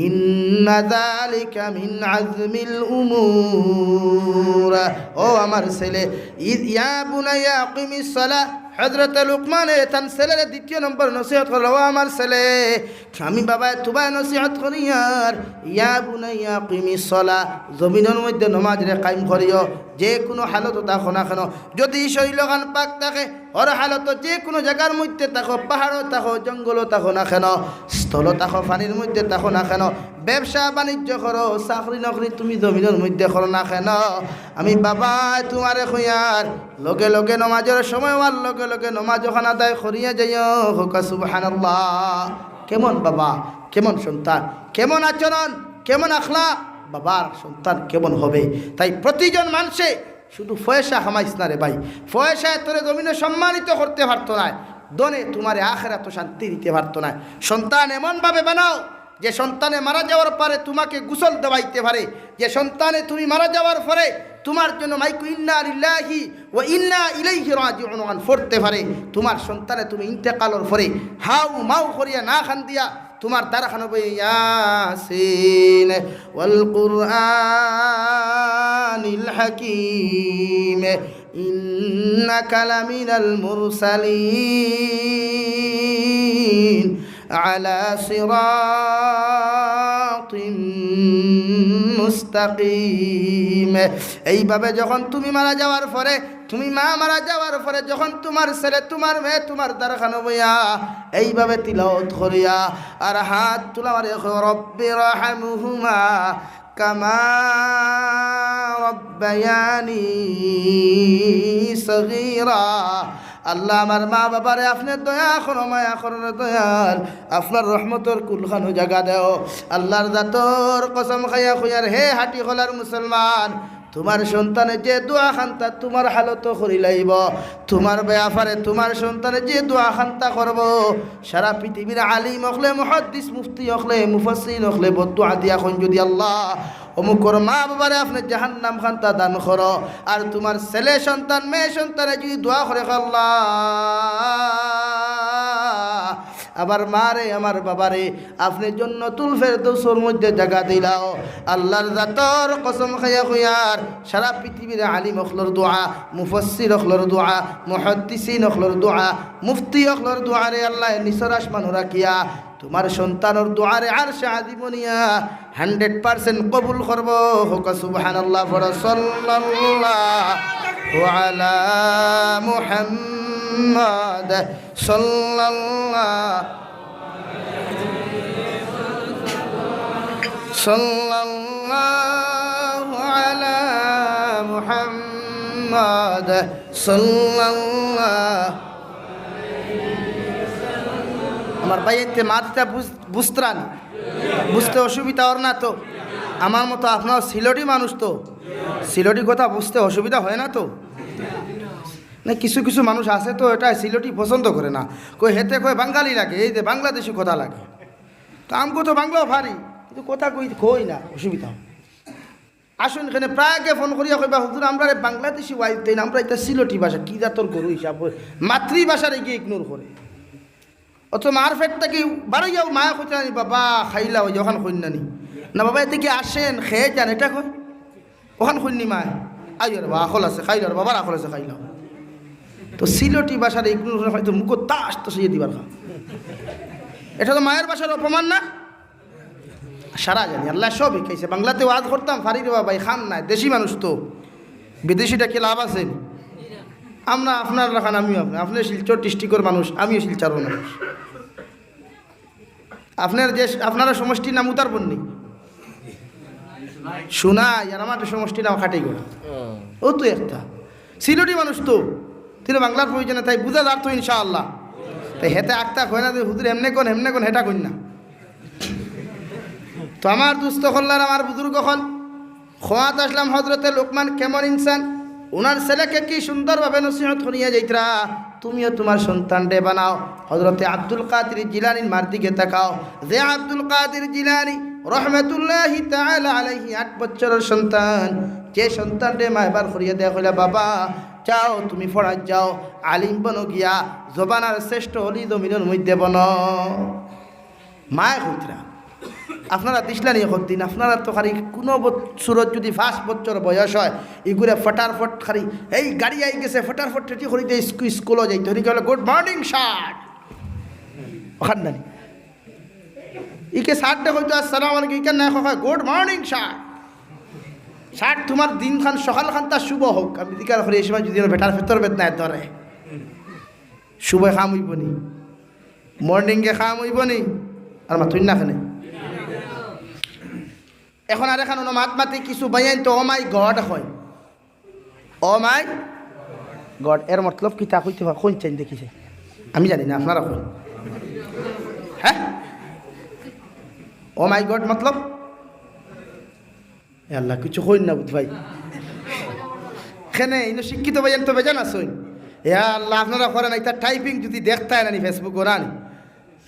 ইন্না যালিকা মিন আজমিল উমুর। ও আমার ছেলে, ইদ-, ইয়া বুনাইয়া আকিমিস সালাহ, হযরতে লুকমানে তান ছেলেরে দ্বিতীয় নম্বর নসিহত করলা, ও আমার ছেলে, আমি বাবায় তুমায় নসিহত করিয়ার, ইয়া বুনাইয়া আকিমিস সালাহ, জমিনর মধ্যে নমাজরে কায়েম করিও, যে কুনু হালতো থাকো না কেন, যুদি শরীলখান পাক থাকে, হর হালতো যে কুনু জাগার মধ্যে থাকো, পাহাড়ো থাকো, জঙ্গলো থাকো না কেন, স্থলো থাকো, পানির মধ্যে থাকো না কেন, ব্যবসা বাণিজ্য করো, চাকরি নকরি তুমি জমিনর মধ্যে করো না কেন, আমি বাবায় তুমারে কইয়ার, লগে লগে নমাজর সময় অওয়ার লগে লগে নমাজ অখান আদায় করিয়া যাইও। কউক্কা সুবহানাল্লাহ। কেমন বাবা, কেমন সন্তান, কেমন আচরণ, কেমন আখলাক, বাবার সন্তান কেমন হবে? তাই প্রতিজন মানষে শুধু পয়সা কামাইস না রে ভাই, পয়সায় তোরে জমিনো সম্মানিত করতে পারতো নায়, ধনে তুমারে আখেরাতো শান্তি দিতে পারতো নায়। সন্তান এমনভাবে বানাও যে সন্তানে মারা যাওয়ার পরে তুমাকে গোসল দেওয়াইতে পারে, যে সন্তানে তুমি মারা যাওয়ার পরে তুমার জন্য মাইকো ইন্না লিল্লাহি ওয়া ইন্না ইলাইহি রাজিউন অখান পড়তে পারে, তুমার সন্তানে তুমি ইন্তেকালর পরে হাউ মাউ করিয়া না কান্দিয়া তুমার দারখানো বইয়া ইয়াসিন ওয়াল কুরআনিল হাকিম ইন্নাকা লামিনাল মুরসালিন আলা সিরাতিম মুস্তাকিম। এইভাবে যখন তুমি মারা যাওয়ার পরে, তুমি মা মারা যাওয়ার পরে যখন তুমার ছেলে, তুমার মেয়ে, তুমার দারখানো বইয়া এইভাবে তিলাওয়াত করিয়া আর হাত তুলা মারিয়া কয়, রব্বির হামহুমা কামা রব্বায়ানি সগীরা। আল্লাহ, আমার মা বাবারে আপনে দয়া করো, মায়া করো রে দয়াল, আপনার রহমতর কুলখানো জাগা দেও। আল্লাহর জাতর কসম খাইয়া কইয়ার, হে হাটি কলার মুসলমান, তুমার সন্তানে যে দোয়া খান্তা তুমার হালতো করিলাইবো, তুমার বেয়াপারে তুমার সন্তানে যে দোয়া খান্তা করবো, সারা পৃথিবীর আলিম অকলে, মুহাদ্দিস, মুফতি অকলে, মুফাসসিরিন অকলে বদদোয়া দিয়া কইন যুদি, আল্লাহ, অমুকর মা বাবারে আপনে জাহান্নাম খান্তা দান করো। আর তুমার ছেলে সন্তান, মেয়ে সন্তানে যুদি দোয়া করে, আল্লাহ, আমার মারে, আমার বাবারে আপনে জন্নতুল ফেরদৌসর মধ্যে জাগা দিলাও। আল্লার জাতর কসম খাইয়া কইয়ার, সারা পৃথিবীর আলিম অকলর দোয়া, মুফাসসির অকলর দোয়া, মুহাদ্দিসিন অকলর দোয়া, মুফতি অকলর দোয়ারে আল্লায় নিচর আসমানো রাখিয়া তুমার সন্তানর দোয়ারে আরশে আজিম বনিয়া hundred percent কবুল করবো। কউক্কা সুবহানাল্লাহ, পড়ো সাল্লাল্লাহু আলা মুহাম্মাদ, সাল্লাল্লাহু, সাল্লাল্লাহু আলা মুহাম্মাদ, সাল্লাল্লাহু। আমার ভাইয়াইন্তে মাতটা বুঝ-, বুঝতরা নি? বুঝতে অসুবিধা অর না তো? আমার মতো আপনারা সিলটি মানুষ তো, সিলটি কথা বুঝতে অসুবিধা হয় না তো? না, কিছু কিছু মানুষ আছে তো, এটা সিলটি পছন্দ করে না, কয়, "হেতে কয় বাঙালি লাগে, এই যে বাংলাদেশি কথা লাগে।" তো আমগো তো বাংলাও পারি, কিন্তু কথা কই, কই না, অসুবিধা হয়। আসুন, এখানে প্রায় আগে ফোন করিয়া কইবা, "হুজুর, আমরারে বাংলাদেশি ওয়াইজ দেইন, আমরা ইতা সিলটি ভাষা, কি জাতর গরু হিসাব করে, মাতৃভাষারে গিয়া ignore করে।" অথচ মার পেট থাকি বারইয়াও মায়ে কইতরা নি, "বাবা, খাইলাও, অখান কইন না নি।" না বাবা, এতে কি আসেন, খেয়ে যান, এটা কয়। অখান কইন নি মায়ে, "আইও রে বাবা, আখল আছে, খাইলাও রে বাবার আখল আছে, খাইলাও।" তো সিলটি ভাষারে ignore করে হয়তো মুখো তাস তো সইয়ে দিবার খা। এটা তো মায়ের ভাষার অপমান না? সারা জানি, আল্লায় সব হিকাইছে। বাংলাতে ওয়াজ করতাম, পারি রে বাবা, এই খাম নাই, দেশি মানুষ তো। বিদেশিটা কি লাভ আছে? আমরা আপনার লাখান, আমিও আপনার, আপনে শিলচর ডিস্ট্রিক্টর মানুষ, আমিও শিলচরর মানুষ। আপনার দেশ, আপনারা সমষ্টির নাম উতারবন্নি, সোনাই, আর আমার সমষ্টির নাম খাটিগড়। ও তো একটা সিলটি মানুষ তো, তিন বাংলার প্রয়োজনে তাই বুঝা যার তো ইনশাআল্লাহ। তাই হেতে আক্তা কয় না যে, "হুজুর, এমনে কইন, এমনে কইন, হেটা কইন না।" তো আমার দুস্ত অকল আর আমার বুজুর্গ অকল, কওয়াত আসলাম হজরতে লোকমান কেমন ইনসান, উনার ছেলেকে কি সুন্দরভাবে নসিহত করিয়া যাইতরা, তুমিও তুমার সন্তানরে বানাও। হজরতে আব্দুল কাদির জিলানীর মার দিকে তাকাও, যে আব্দুল কাদির জিলানী রহমতুল্লাহি তাআলা আলাইহি আট বছরর সন্তান, যে সন্তানরে মায় বার করিয়া দেয়া কইলা, "বাবা, যাও তুমি পড়াত যাও, আলিম বনো গিয়া, জমানার শ্রেষ্ঠ অলি জমিনর মধ্যে বনো।" মায় কইতরা, আপনারা দিছলা নি একদিন, আপনারা তো খালি কুনু বত-, সুরত যদি পাঁচ বছর বয়স হয়, ইগুরে ফটারফট খালি, "এই গাড়ি আই গেছে, ফটারফট রেডি করি দে, স্কু-, স্কুলো যাইতে।" হরি গেল, "Good morning, sir।" অখান নানি। ইকে স্যাররে কইতো, "আসসালামু আলাইকুম।" ইকে না কয়, "Good morning, sir।" "Sir, তুমার দিনখান সকালখানতা শুভ হোক।" আমি জিকার করি, "এই সময় যদি আমার বেটার ভেতর বেদনায় ধরে, শুভ কাম অইবো নি?" মর্নিংয়ে কাম অইবো নি? আর মাতুন না কেনে? এখন আর এখান মাত মাতি কিছু বাইয়াইন তো "Oh my God" কয়। "Oh my God", এর মতলব কিতা কইতে পারে? কইন চাইন দেখি চাই। আমি জানি না, আপনারা কইন। হ্যাঁ? "Oh my God" মতলব? এ আল্লাহ, কিছু কইন না বুধ ভাই। কেনে, ইনো শিক্ষিত ভাইয়াইন তো বেজান আছইন। এ আল্লাহ, আপনারা করেন, ইতা টাইপিং যদি দেখতায় নানি Facebook-ও নানি,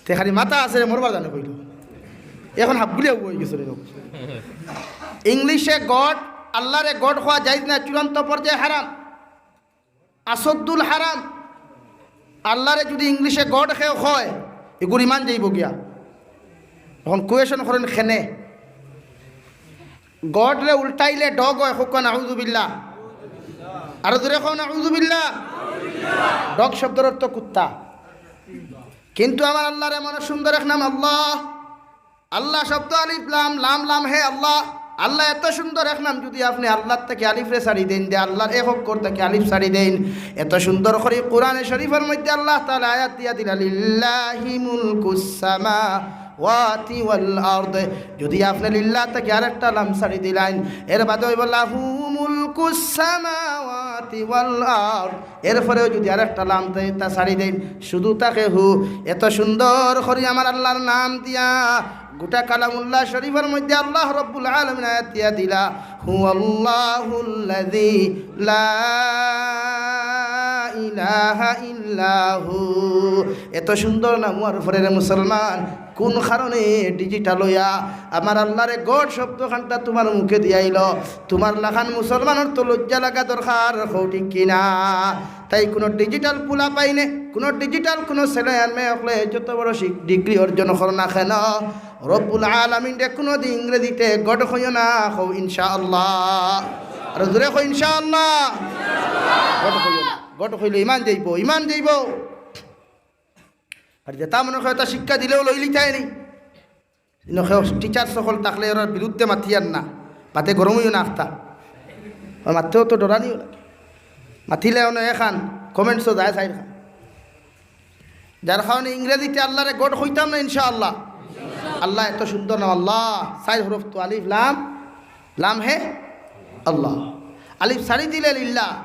তে খালি মাথা আছে রে, মরবার জানে কইল। এখন হাবগুলিয়া অই গেছে রে লোক। ইংলিশে গড, আল্লাহরে গড কওয়া জায়েজ না, চূড়ান্ত পর্যায়ে হারাম। আসদ্দুল হারাম। আল্লাহরে যদি ইংলিশে গড কেউ কয়, ইগুর ইমান যাইবো গিয়া। এখন কোয়েশন করেন কেনে? গডরে উল্টাইলে ডগ অয়, কউক্কা নাউজুবিল্লাহ। আরো জোরে কও নাউজুবিল্লাহ। ডগ শব্দর অর্থ কুত্তা। কিন্তু আমার আল্লাহর এমন সুন্দর এক নাম আল্লাহ। আল্লাহ শব্দ আলিফ লাম, লাম লাম হে আল্লাহ। আল্লাহ এত সুন্দর এক নাম, যদি আপনে আল্লাহর থাকি আলিফরে ছাড়ি দেইন, দে আল্লাহর এক অক্ষর থাকি আলিফ ছাড়ি দেইন, এত সুন্দর করি কোরআনে শরীফর মধ্যে আল্লাহ তাআলা আয়াত দিয়া দিলা, "লিল্লাহি মুলকুস সামাওয়াতি ওয়াল আরদ।" যদি আপনে লিল্লাহ থাকি আরেকটা লাম ছাড়ি দিলাইন, এর বাদে অইবো লাহু মুলকুস সামাওয়াতি ওয়াল আরদ। এরপরেও যদি আরেকটা লাম দে-, তা ছাড়ি দেইন, শুধু থাকে হু। এত সুন্দর করি আমার আল্লাহর নাম দিয়া গোটা কালামুল্লাহ শরীফর মধ্যে আল্লাহ রব্বুল আলামিন আয়াত দিয়া দিলা, "হুয়াল্লাহুল্লাযী লা ইলাহা ইল্লা হু।" এত সুন্দর নাম অওয়ার পরে রে মুসলমান, কুন কারণে? ডিজিটাল অইয়া আমার আল্লারে গড শব্দ খানটা তুমার মুখে দিয়া আইলো। তুমার লাখান মুসলমানর তো লজ্জা লাগা দরকার, কও ঠিক কি না? তাই কুনু ডিজিটাল পোলাপাইনে, কুনু ডিজিটাল কুনু ছেলে আর মেয়ে অকলে যত বড় শিক-, ডিগ্রি অর্জন করো না কেন, রব্বুল আলামিনরে কুনুদিন ইংরেজিতে গড কইও না, কও ইনশাআল্লাহ। আর জোরে কও ইনশাআল্লাহ। গড কইও না, গড কইলে ইমান যাইবো, ইমান যাইবো। আর যেটা মনে কয় তা শিক্ষা দিলেও লইলিতায় নি। ইনো কেউ টিচার সকল থাকলে ওরার বিরুদ্ধে মাতিয়ার না, মাতে গরম অইও না আখতা। আর মাততেও তো ডরানিও লাগে। মাতিলে অনো এখান কমেন্টসও যায় চাইর খান। যার কারণে ইংরেজিতে আল্লারে গড কইতাম না ইনশাআল্লাহ। আল্লাহ এত সুন্দর নাম, আল্লাহ, চাইর হরফ তো, আলিফ লাম, লাম হে আল্লাহ। আলিফ ছাড়ি দিলে লিল্লাহ,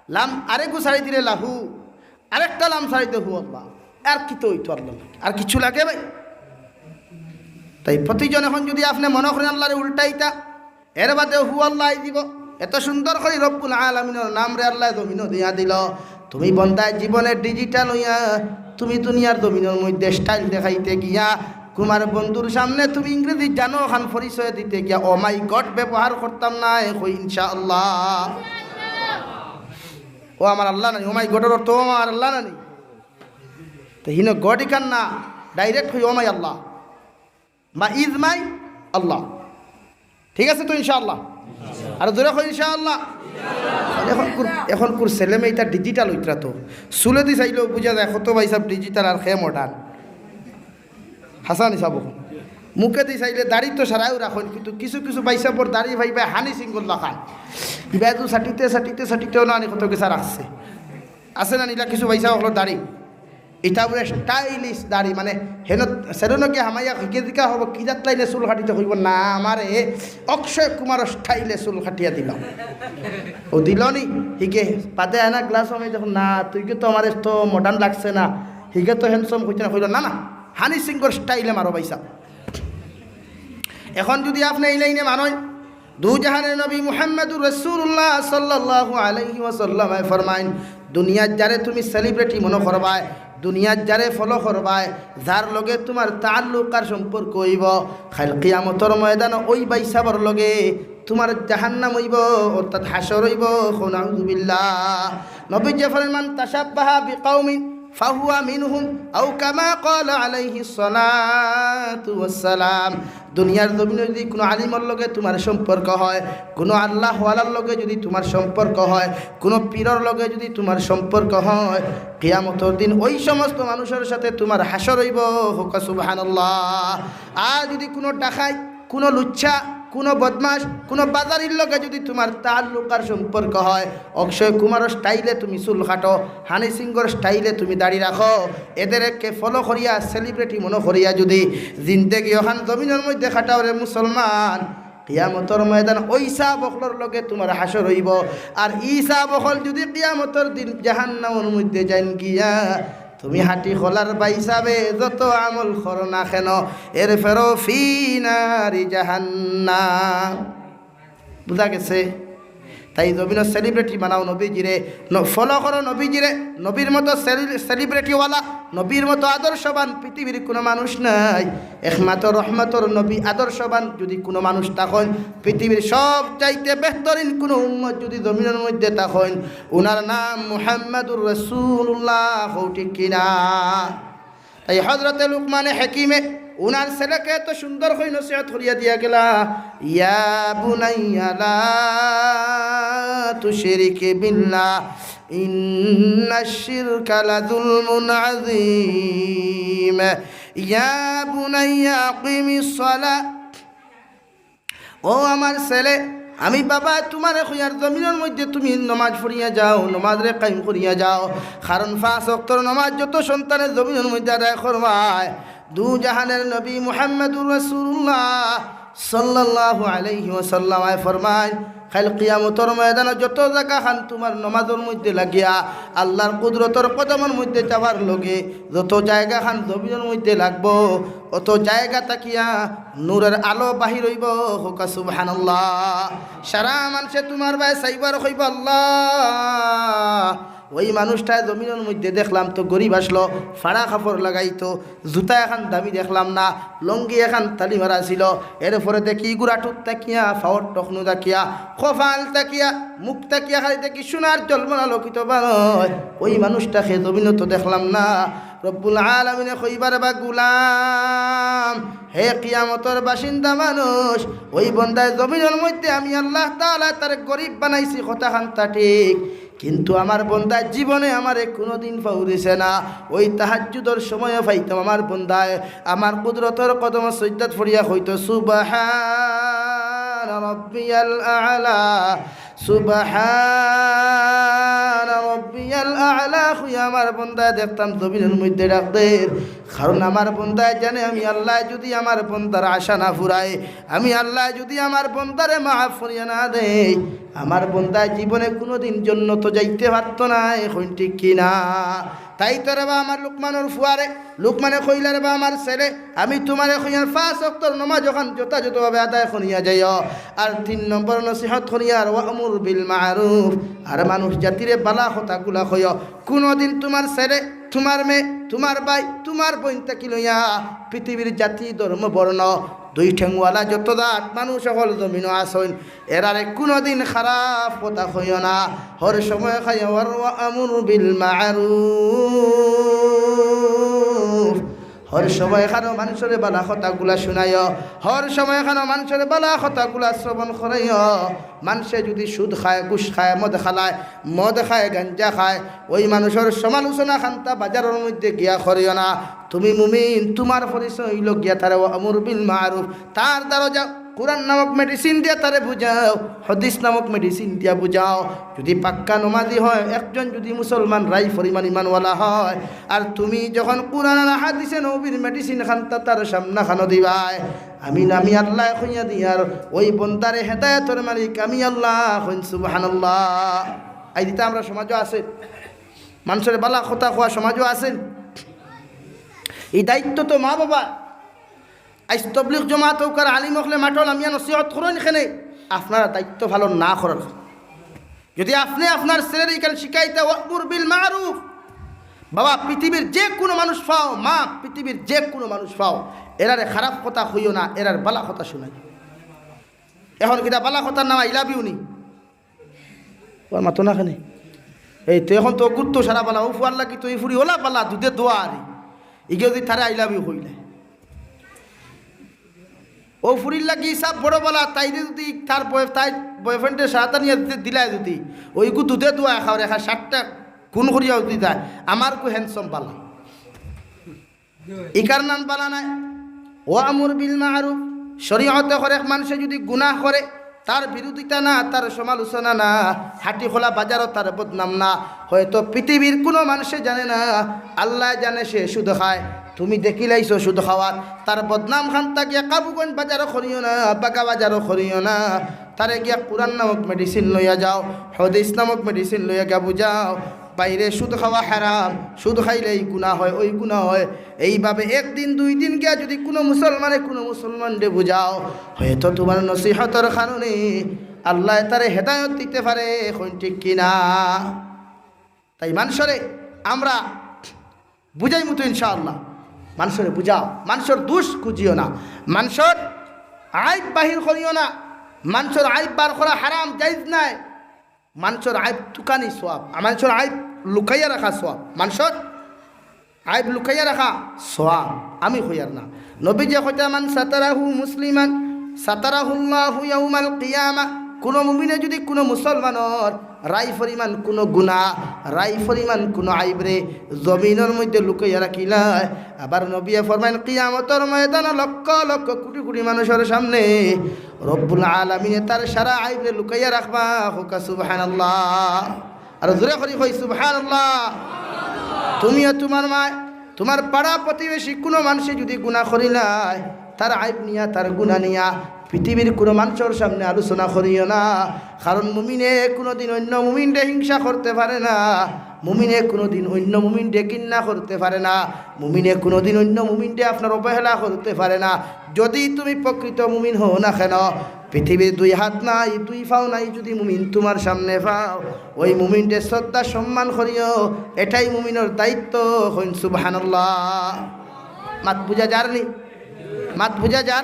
লাম আরেকগু ছাড়ি দিলে লাহু, আরেকটা লাম ছাড়ি দিলে হু আল্লাহ। আর কিতা অইতো আল্লাহ লাগে? আর কিছু লাগে ভাই? তাই প্রতিজন এখন যদি আপনে মনো করেন আল্লারে উল্টাইতা, এর বাদে হু আল্লাহ আই দিব। এত সুন্দর করি রব্বুল আলামিনর নামরে আল্লায় জমিনো দিয়া দিলো। তুমি বন্দায় জীবনে ডিজিটাল অইয়া তুমি দুনিয়ার জমিনর মধ্যে স্টাইল দেখাইতে গিয়া কুমার বন্ধুর সামনে তুমি ইংরেজি জানো খান পরিচয় দিতে গিয়া "ও মাই গড" ব্যবহার করতাম না, কই ইনশাআল্লাহ। ও আমার আল্লাহ নানি, "ও মাই গডর" অর্থ "ও আমার আল্লাহ নানি।" তো হিনো গড ইখান না, ডাইরেক্ট কই "ও মাই আল্লাহ" বা "ইজ মাই আল্লাহ।" ঠিক আছে তো ইনশাআল্লাহ? আর জোরে কই ইনশাআল্লাহ। এখন কুর, এখন কুর ছেলে মেয়ে ইতা ডিজিটাল অইতরা তো। চুলেদি চাইলেও বুঝা যায় কত ভাইসাব ডিজিটাল আর কে মডার্ন। হাসান হিসাব অখন। মুখেদি চাইলে দাড়ি তো সারাইও রাখইন, কিন্তু কিছু কিছু ভাইসাবর দাড়ি পাইবা হানি সিংগর লাখান। ইবা এদু সাটিতে সাটিতে সাটিতেও না আনি কত কিসা রাখছে। আছে না নি ইলা কিছু ভাইসাব অকলর দাড়ি? ইটা বুলে স্টাইলিশ দাড়ি, মানে, হেন সেলুনো গিয়া হামাইয়া হিগে দিকা হবো, "কি জাত লাইনে চুল কাটিতে?" কইবো, "না, আমারে অক্ষয় কুমার স্টাইলে চুল কাটিয়া দিলাও।" ও দিল নি, হিগে, বাদে আনা গ্লাস আমি যখন, "না, তুই কি তো আমারে তো মডার্ন লাগছে না, হিগে তো হ্যান্ডসাম কইতে না।" কইলো, "না, না, হানি সিংগর স্টাইলে মারো ভাইসাব।" এখন যদি আপনে এই লাইনে মানইন, দু জাহানের নবী মুহাম্মাদুর রাসূলুল্লাহ সাল্লাল্লাহু আলাইহি ওয়াসাল্লামে ফরমাইন, দুনিয়ার যারে তুমি সেলিব্রিটি মনো করবায়, দুনিয়ার যারে ফলো করবায়, যার লগে তুমার তাআল্লুক আর সম্পর্ক অইবো, কাইল কিয়ামতর ময়দানো ওই ভাইসাবর লগে তুমার জাহান্নাম অইবো, অর্থাৎ হাশর অইবো। কও নাউজুবিল্লাহ। নবীজি ফরমাইন, "মান তাশাব্বাহা বিকাউমিন" ফাহুয়া মিনহুম, আও কামা ক্বালা আলাইহিস সালাতু ওয়াস সালাম। দুনিয়ার জমিনো যদি কুনু আলিমর লগে তুমার সম্পর্ক হয়, কুনু আল্লাহওয়ালার লগে যদি তুমার সম্পর্ক হয়, কুনু পীরর লগে যদি তুমার সম্পর্ক হয়, কিয়ামতর দিন ওই সমস্ত মানুষর সাথে তুমার হাশর অইবো। কউক্কা সুবহানাল্লাহ। আর যদি কুনু ডাকাইত, কুনু লুচ্চা, কুনু বদমাশ, কুনু বাজারির লগে যদি তুমার তাআল্লুক আর সম্পর্ক হয়, অক্ষয় কুমারর স্টাইলে তুমি চুল কাটো, হানি সিংগর স্টাইলে তুমি দাড়ি রাখো, এদেরকে ফলো করিয়া, সেলিব্রিটি মনো করিয়া যদি জিন্দেগি অখান জমিনর মধ্যে কাটাও রে মুসলমান, কিয়ামতর ময়দান ওই সাব অকলর লগে তুমার হাশর অইবো। আর ই সাব অকল যদি কিয়ামতর দিন জাহান্নামর মধ্যে যাইন গিয়া, তুমি হাটি খোলার ভাইসাবে যত আমল করো না কেন, এর ফেরো ফি নারি জাহান্নাম। বুঝা গেছে? তাই জমিনর সেলিব্রিটি বানাও নবীজিরে, ন-, ফলো করো নবীজিরে, নবীর মতো সেলি-, সেলিব্রিটিওয়ালা, নবীর মতো আদর্শবান পৃথিবীর কুনু মানুষ নাই। একমাত্র রহমতর নবী আদর্শবান যদি কুনু মানুষ থাকইন, পৃথিবীর সব চাইতে বেহতরিন কুনু উম্মত যদি জমিনর মধ্যে থাকইন, উনার নাম মুহাম্মাদুর রাসূলুল্লাহ, কও ঠিক কিনা? তাই হযরতে লুকমানে হাকিমে উনার ছেলেকে এত সুন্দর করি নসিহত করিয়া দিয়া গেলা, "ইয়া বুনাইয়া লা তুশরিক বিল্লাহ, ইন্নাশ শিরকা লাযুলমুন আযীম। ইয়া বুনাইয়া আকিমিস সালাহ।" ও আমার ছেলে, আমি বাবা তুমারে কইয়ার জমিনর মধ্যে তুমি নমাজ পড়িয়া যাও, নমাজরে কায়েম করিয়া যাও। কারণ পাঁচ ওয়াক্তর নমাজ যত সন্তানে জমিনর মধ্যে আদায় করবায়, দু জাহানের নবী মুহাম্মাদুর রাসূলুল্লাহ সাল্লাল্লাহু আলাইহি ওয়াসাল্লামে ফরমাইন, কাইল কিয়ামতর ময়দানো যত জাগাখান তুমার নমাজর মধ্যে লাগিয়া, আল্লাহর কুদরতর কদমর মধ্যে যাওয়ার লগে যত জাগাখান জমিনর মধ্যে লাগবো, অত জাগা থাকিয়া নূরের আলো বাহির অইবো। কউক্কা সুবহানাল্লাহ। সারা মানষে তুমার বায় চাইবো আর কইবো, "আল্লাহ, ওই মানুষটায় জমিনর মধ্যে দেখলাম তো গরিব আছলো, ফাড়া কাপড় লাগাইতো, জুতা এখান দামি দেখলাম না, লুঙ্গি এখান তালি মারা ছিল। এরপরে দেখি গুড়াটুত থাকিয়া, ফাওর টখনু থাকিয়া, কপাল থাকিয়া, মুখ থাকিয়া খালি দেখি সোনার জলমলা আলোকিত বারয়। ওই মানুষটাকে জমিনো তো দেখলাম না। রব্বুল আলামিনে কইবা রে বা গুলাম, হে কিয়ামতর বাসিন্দা মানুষ, ওই বন্দায় জমিনর মধ্যে আমি আল্লাহ তাআলা তারে গরিব বানাইছি, কথাখানতা ঠিক, কিন্তু আমার বন্দায় জীবনে আমারে কুনুদিন পাউরিছে না। ওই তাহাজ্জুদর সময়ও পাইতাম আমার বন্দায় আমার কুদরতর কদমো সইজদাত পড়িয়া কইতো, "সুবহান রব্বিয়াল আ'লা, সুবহান রব্বিয়াল আ'লা" কইয়া আমার বন্দায় দেখতাম জমিনর মধ্যে ডাক দের। কারণ আমার বন্দায় জানে, আমি আল্লায় যুদি আমার বন্দার আশা না ফুরাই, আমি আল্লায় যুদি আমার বন্দারে মাফ করিয়া না দেই, আমার বন্দায় জীবনে কুনুদিন জন্নতো যাইতে পারতো নায়। কইন ঠিক কি না? তাই তো রে বা আমার লুকমানর ফুয়ারে, লুকমানে কইলা রে বা আমার ছেলে, আমি তুমারে কইয়ার পাঁচ ওয়াক্তর নমাজ অখান যথাযথভাবে আদায় করিয়া যাইও। আর তিন নম্বর নসিহত করিয়ার ওয়া'মুর বিল মা'রুফ, আর মানুষ জাতিরে বালা কথাগুলা কইও। কুনুদিন তুমার ছেলে, তুমার মেয়ে, তুমার ভাই, তুমার বইন থাকি লইয়া পৃথিবীর জাতি, ধর্ম, বর্ণ, দুই ঠেংওয়ালা যত জাত মানুষ অকল জমিনো আছইন, এরারে কুনুদিন খারাপ কথা কইও না। হর সময় খাইও আর ওয়া'মুর বিল মা'রুফ। হর সময় খানো মানষরে বালা কথাগুলা শুনাইও, হর সময় খানো মানষরে বালা কথাগুলা শ্রবণ করাইও। মানষে যুদি সুদ খায়, ঘুষ খায়, মদ খালায়, মদ খায়, গাঞ্জা খায়, ওই মানুষর সমালোচনা খান্তা বাজারর মধ্যে গিয়া করিও না। তুমি মুমিন, তুমার পরিচয় অইলো গিয়া তারে ওয়া'মুর বিল মা'রুফ, তার দরজা কুরআন নামক মেডিসিন দিয়া তারে বুঝাও, হাদিস নামক মেডিসিন দিয়া বুঝাও। যুদি পাক্কা নমাজি হয়, একজন যুদি মুসলমান রাই পরিমাণ ইমানওয়ালা হয়, আর তুমি যখন কুরআন আর হাদিসে নবীর মেডিসিন খান্তা তার সামনা খানো দিবায়, আমি নামি আল্লায় কইয়া দিয়ার ওই বন্দারে হেদায়েতর মালিক আমি আল্লাহ। কইন সুবহানাল্লাহ। এই দিতা আমরা সমাজও আছে, মানষরে বালা কথা কওয়া সমাজও আছে। এই দায়িত্ব তো মা বাবা। আইজ তবলিগ জমাত অউক আর আলিম অকলে মাঠো লামিয়া নসিহত করইন কেনে, আপনারা দায়িত্ব পালন না করার। যুদি আপনে আপনার ছেলেরে ইখান শিখাইতা ওয়া'মুর বিল মা'রুফ, বাবা, পৃথিবীর যে কুনু মানুষ পাও, মা, পৃথিবীর যে কুনু মানুষ পাও, এরারে খারাপ কথা কইও না, এরার বালা কথা শুনাইও। এখন কিতা বালা কথার নাম I love you নি? ওর মাতো না কেনে? এই তো এখন তো গুরুত্ব সারা বালা, ও ফুয়ার লাগি তো এই ফুড়ি ওলা বালা, দুধে দোয়া আরে। ইগে যুদি তারে I love you কইলে, ও ফুড়ির লাগি সব বড় বালা, তাইরে যুদি তার বয়-, তাই বয়ফ্রেন্ডে সারাটা নিয়া দিতে দিলায় যুদি, ওইগু দুধে দোয়া খাওয়ার একা সাতটা খুন করিয়া যুদি যায়, আমার কু হ্যান্ডসাম বালা। ইকার নাম বালা নায়। ওয়া'মুর বিল মা'রুফ, শরীয়তে হরেক মানষে যুদি গুনাহ করে, তার বিরোধিতা না, তার সমালোচনা না, হাটি খোলা বাজারও তার বদনাম না। হয়তো পৃথিবীর কুনু মানষে জানে না, আল্লায় জানে সে সুদ খায়। তুমি দেখিলাইছো সুদ খাওয়ার, তার বদনাম খান্তা গিয়া কাবুগঞ্জ বাজারও করিও না, বাগা বাজারও করিও না। তারে গিয়া কুরআন নামক মেডিসিন লইয়া যাও, হাদিস নামক মেডিসিন লইয়া গিয়া বুঝাও। বাইরে সুদ খাওয়া হারাম, সুদ খাইলে এই গুনাহ হয়, ওই গুনাহ হয়। এইভাবে একদিন দুই দিন গিয়া যুদি কুনু মুসলমানে কুনু মুসলমানরে বুঝাও, হয়তো তুমার নসিহতর কারণে আল্লায় তারে হেদায়েত দিতে পারে। কইন ঠিক কি না? তাই মানষরে আমরা বুঝাইমু তো ইনশাআল্লাহ। মানষরে বুঝাও, মানষর দুষ খুঁজিও না, মানষর আইব বাহির করিও না। মানষর আইব বার করা হারাম, জায়েজ নায়। মানষর আইব তুকানি সওয়াব, আর মানষর আইব লুকাইয়া রাখা সওয়াব। মানষর আইব লুকাইয়া রাখা সওয়াব, আমি কইয়ার না। নবীজিয়ে কইতা, "মান সাতারাহু মুসলিমান সাতারাহুল্লাহু ইয়াউমাল কিয়ামা।" কুনু মুমিনে যুদি কুনু মুসলমানর রাই পরিমাণ কুনু গুনা, রাই পরিমাণ কুনু আইবরে জমিনর মধ্যে লুকাইয়া রাখিলায়, আবার নবীয়ে ফরমাইন, কিয়ামতর ময়দানো লক্ষ লক্ষ কুটি কুটি মানষর সামনে রব্বুল আলামিনে তার সারা আইবরে লুকাইয়া রাখবা। কউক্কা সুবহানাল্লাহ। আর জোরে করি কই সুবহানাল্লাহ। তুমিও তুমার মায়, তুমার পাড়া প্রতিবেশী কুনু মানষে যুদি গুনা করিলায়, তার আইব নিয়া, তার গুনা নিয়া, পৃথিবীর কুনু মানষর সামনে আলোচনা করিও না, কারণ মুমিনে কুনুদিন অইন্য মুমিনরে হিংসা করতে পারে না, মুমিনে কুনুদিন অইন্য মুমিনরে ঘিন্না করতে পারে না, মুমিনে কুনুদিন অইন্য মুমিনরে আপনার অবহেলা করতে পারে না। যুদি তুমি প্রকৃত মুমিন হও না কেন, পৃথিবীর দুই হাত নাই, দুই পাও নাই, যুদি মুমিন তুমার সামনে পাও, ওই মুমিনরে শ্রদ্ধা সম্মান করিও, এটাই মুমিনর দায়িত্ব। কইন সুবহানাল্লাহ। মাত বুঝা যার নি? মাত বুঝা যার?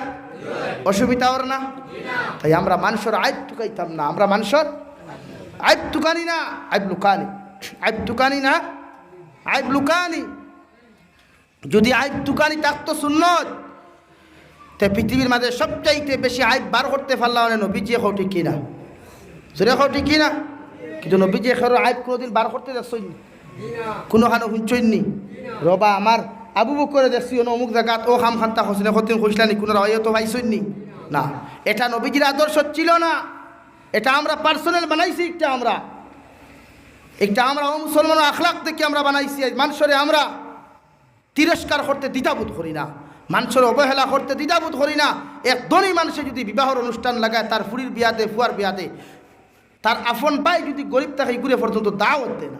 অসুবিধা অর না? তাই আমরা মানষর আইব তুকাইতাম না, আমরা মানষর আইব তুকানি না, আইব লুকানি, আইব তুকানি না, আইব লুকানি। যুদি আইব তুকানি থাকতো সুন্নত, তে পৃথিবীর মাঝে সবচাইতে বেশি আইব বার করতে পারলা অনে নবীজিয়ে, কও ঠিক কি না? জোরে কও ঠিক কি না? কিন্তু নবীজিয়ে কেউর আইব কুনুদিন বার করতে দেখছইন নি? কুনুখানো হুনছইন নি? রবা, আমার আবু বকরে দেখছি অনো অমুক জাগাত অউ কাম খান্তা করছে না, কতদিন কইছলা নি, কুনু রাওয়াইও তো পাইছইন নি? না, এটা নবীজির আদর্শ ছিল না। এটা আমরা personal বানাইছি, একটা আমরা, একটা আমরা অউ মুসলমানর আখলাক দেখি আমরা বানাইছি। আইজ মানষরে আমরা তিরস্কার করতে দ্বিধাবোধ করি না, মানষর অবহেলা করতে দ্বিধাবোধ করি না। এক ধনী মানষে যুদি বিবাহর অনুষ্ঠান লাগায়, তার ফুড়ির বিয়াতে, ফুয়ার বিয়াতে, তার আপন ভাই যুদি গরিব থাকে, ইগুরে পর্যন্ত দাওয়াত দেয় না,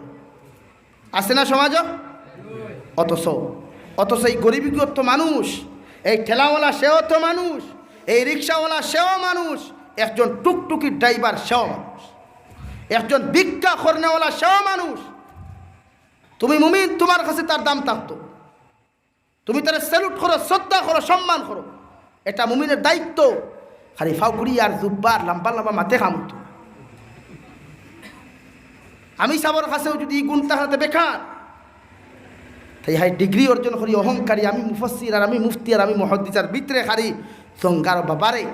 আছে না সমাজো? অথচ, অথচ এই গরিব ইগুও তো মানুষ, এই ঠেলাওয়ালা সেও তো মানুষ, এই রিক্সাওয়ালা সেও মানুষ, একজন টুকটুকির ড্রাইভার সেও মানুষ, একজন ভিক্ষা করনেওয়ালা সেও মানুষ। তুমি মুমিন, তুমার কাছে তার দাম থাকতো। তুমি তারে salute করো, শ্রদ্ধা করো, সম্মান করো, এটা মুমিনের দায়িত্ব। খালি ফাউকুড়ি আর জুব্বার লম্বা লম্বা মাতে কাম অইতো না। আমি সাবর কাছেও যুদি ই গুণ থাকলে বেকার, তাই হাই ডিগ্রি অর্জন করি অহংকারী, আমি মুফাসসির আর আমি মুফতি আর আমি মুহাদ্দিস আর ভিতরে খালি জঙ্গার বাবারে।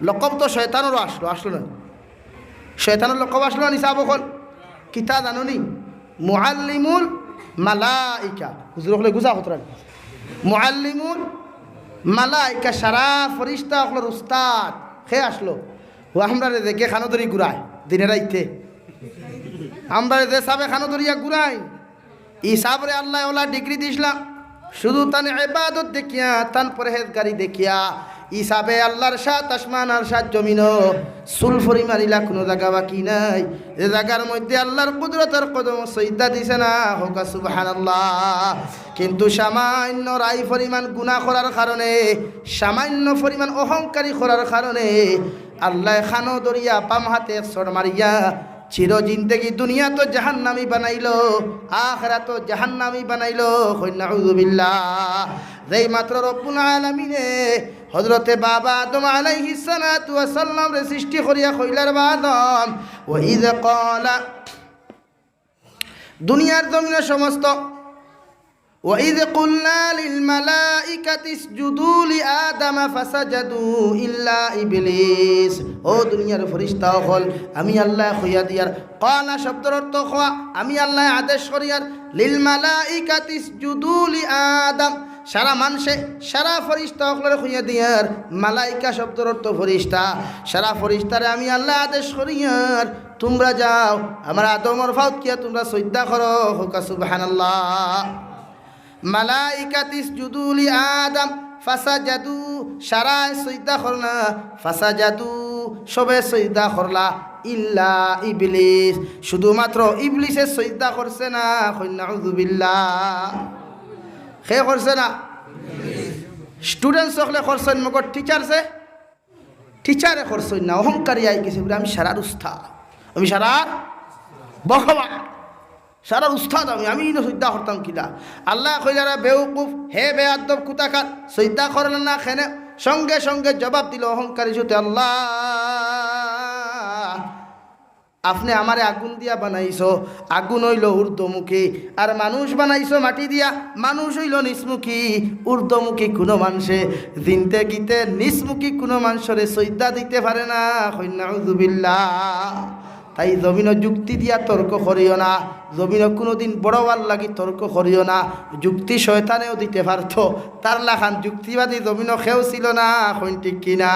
লকব তো শয়তানরও আসলো, আসলো না? শয়তানর লকব আসলো না নি সাব অকল? কিতা জানো নি? মুআল্লিমুল মালাইকা। হুজুর অকলে গুজা কতরা। মুআল্লিমুল মালাইকা, সারা ফিরিস্তা অকলর উস্তাদ। কে আসলো? অউ আমরারে দেখে কানো ধরি ঘুরায় দিনে রাইতে। আমরারে যে সাবে কানো ধরিয়া ঘুরায়, ই সাবরে আল্লায় অলা ডিগ্রি দিছলা, শুধু তান ইবাদত দেখিয়া, তান পরহেজগারি দেখিয়া। ই সাবে আল্লার সাত আসমান আর সাত জমিনো চুল পরিমাণ ইলা কুনু জাগা বাকি নাই, যে জাগার মধ্যে আল্লার কুদরতর কদমো সইজদা দিছে না। কউক্কা সুবহানাল্লাহ। কিন্তু সামান্য রাই পরিমাণ গুনা করার কারণে, সামান্য পরিমাণ অহংকারী করার কারণে আল্লায় কানো ধরিয়া বাম হাতে এক চড় মারিয়া চির জিন্দেগি দুনিয়াত জাহান্নামী বানাইলো, আখিরাত জাহান্নামী বানাইলো। কইন নাউজুবিল্লাহ। যেই মাত্র রব্বুল আলামিনে হযরতে বাবা আদম আলাইহিস সালাতু ওয়াস সালামরে সৃষ্টি করিয়া কইলা, "রে বা আদম, ওয়া ইয ক্বালা", দুনিয়ার জমিনে সমস্ত وإذ قلنا للملائكة اسجدوا لآدم فسجدوا إلا إبليس। ও দুনিয়ার ফিরিস্তা অকল, আমি আল্লায় কইয়া দিয়ার, ক্বালা শব্দর অর্থ কওয়া, আমি আল্লায় আদেশ করিয়ার, লিল মালাইকাতি ইসজুদু লি আদম, সারা মানষে, সারা ফিরিস্তা অকলরে কইয়া দিয়ার, মালাইকা শব্দর অর্থ ফিরিস্তা, সারা ফিরিস্তারে আমি আল্লায় আদেশ করিয়ার, তুমরা যাও, আমার আদমর ফাওত গিয়া তুমরা সইজদা করো। কউক্কা সুবহানাল্লাহ। মালাইকাতি ইসজুদু লি আদম ফাসাজাদু, সারায় সইজদা করলা, ফাসাজাদু, সবে সইজদা করলা, ইল্লা ইবলিস, শুধুমাত্র ইবলিসে সইজদা করছে না। কইন নাউজুবিল্লাহ। কে করছে না? Students অকলে করছইন, মগর teachers এ teacher এ করছইন না, অহংকারী আই গেছে, বুলে, "আমি সারার উস্তাদ, আমি সারার ভগবান, সারার উস্তাদ আমি, আমি ইনো সইজদা করতাম কিলা?" আল্লায় কইলা, "রে বেউকুফ, হে বেয়াদব কুথাকার, সইজদা করলে না কেনে?" সঙ্গে সঙ্গে জবাব দিল অহংকারী সুতে, "আল্লাহ, আপনে আমারে আগুন দিয়া বানাইছো, আগুন অইলো ঊর্ধ্বমুখী, আর মানুষ বানাইছো মাটি দিয়া, মানুষ অইলো নিচমুখী। ঊর্ধ্বমুখী কুনু মানষে জিন্দেগিতে নিচমুখী কুনু মানষরে সইজদা দিতে পারে না।" কইন নাউজুবিল্লাহ। তাই জমিনো যুক্তি দিয়া তর্ক করিও না, জমিনো কুনুদিন বড় অওয়ার লাগি তর্ক করিও না। যুক্তি শয়তানেও দিতে পারতো, তার লাখান যুক্তিবাদী জমিনো কেউ ছিল না। কইন ঠিক কি না?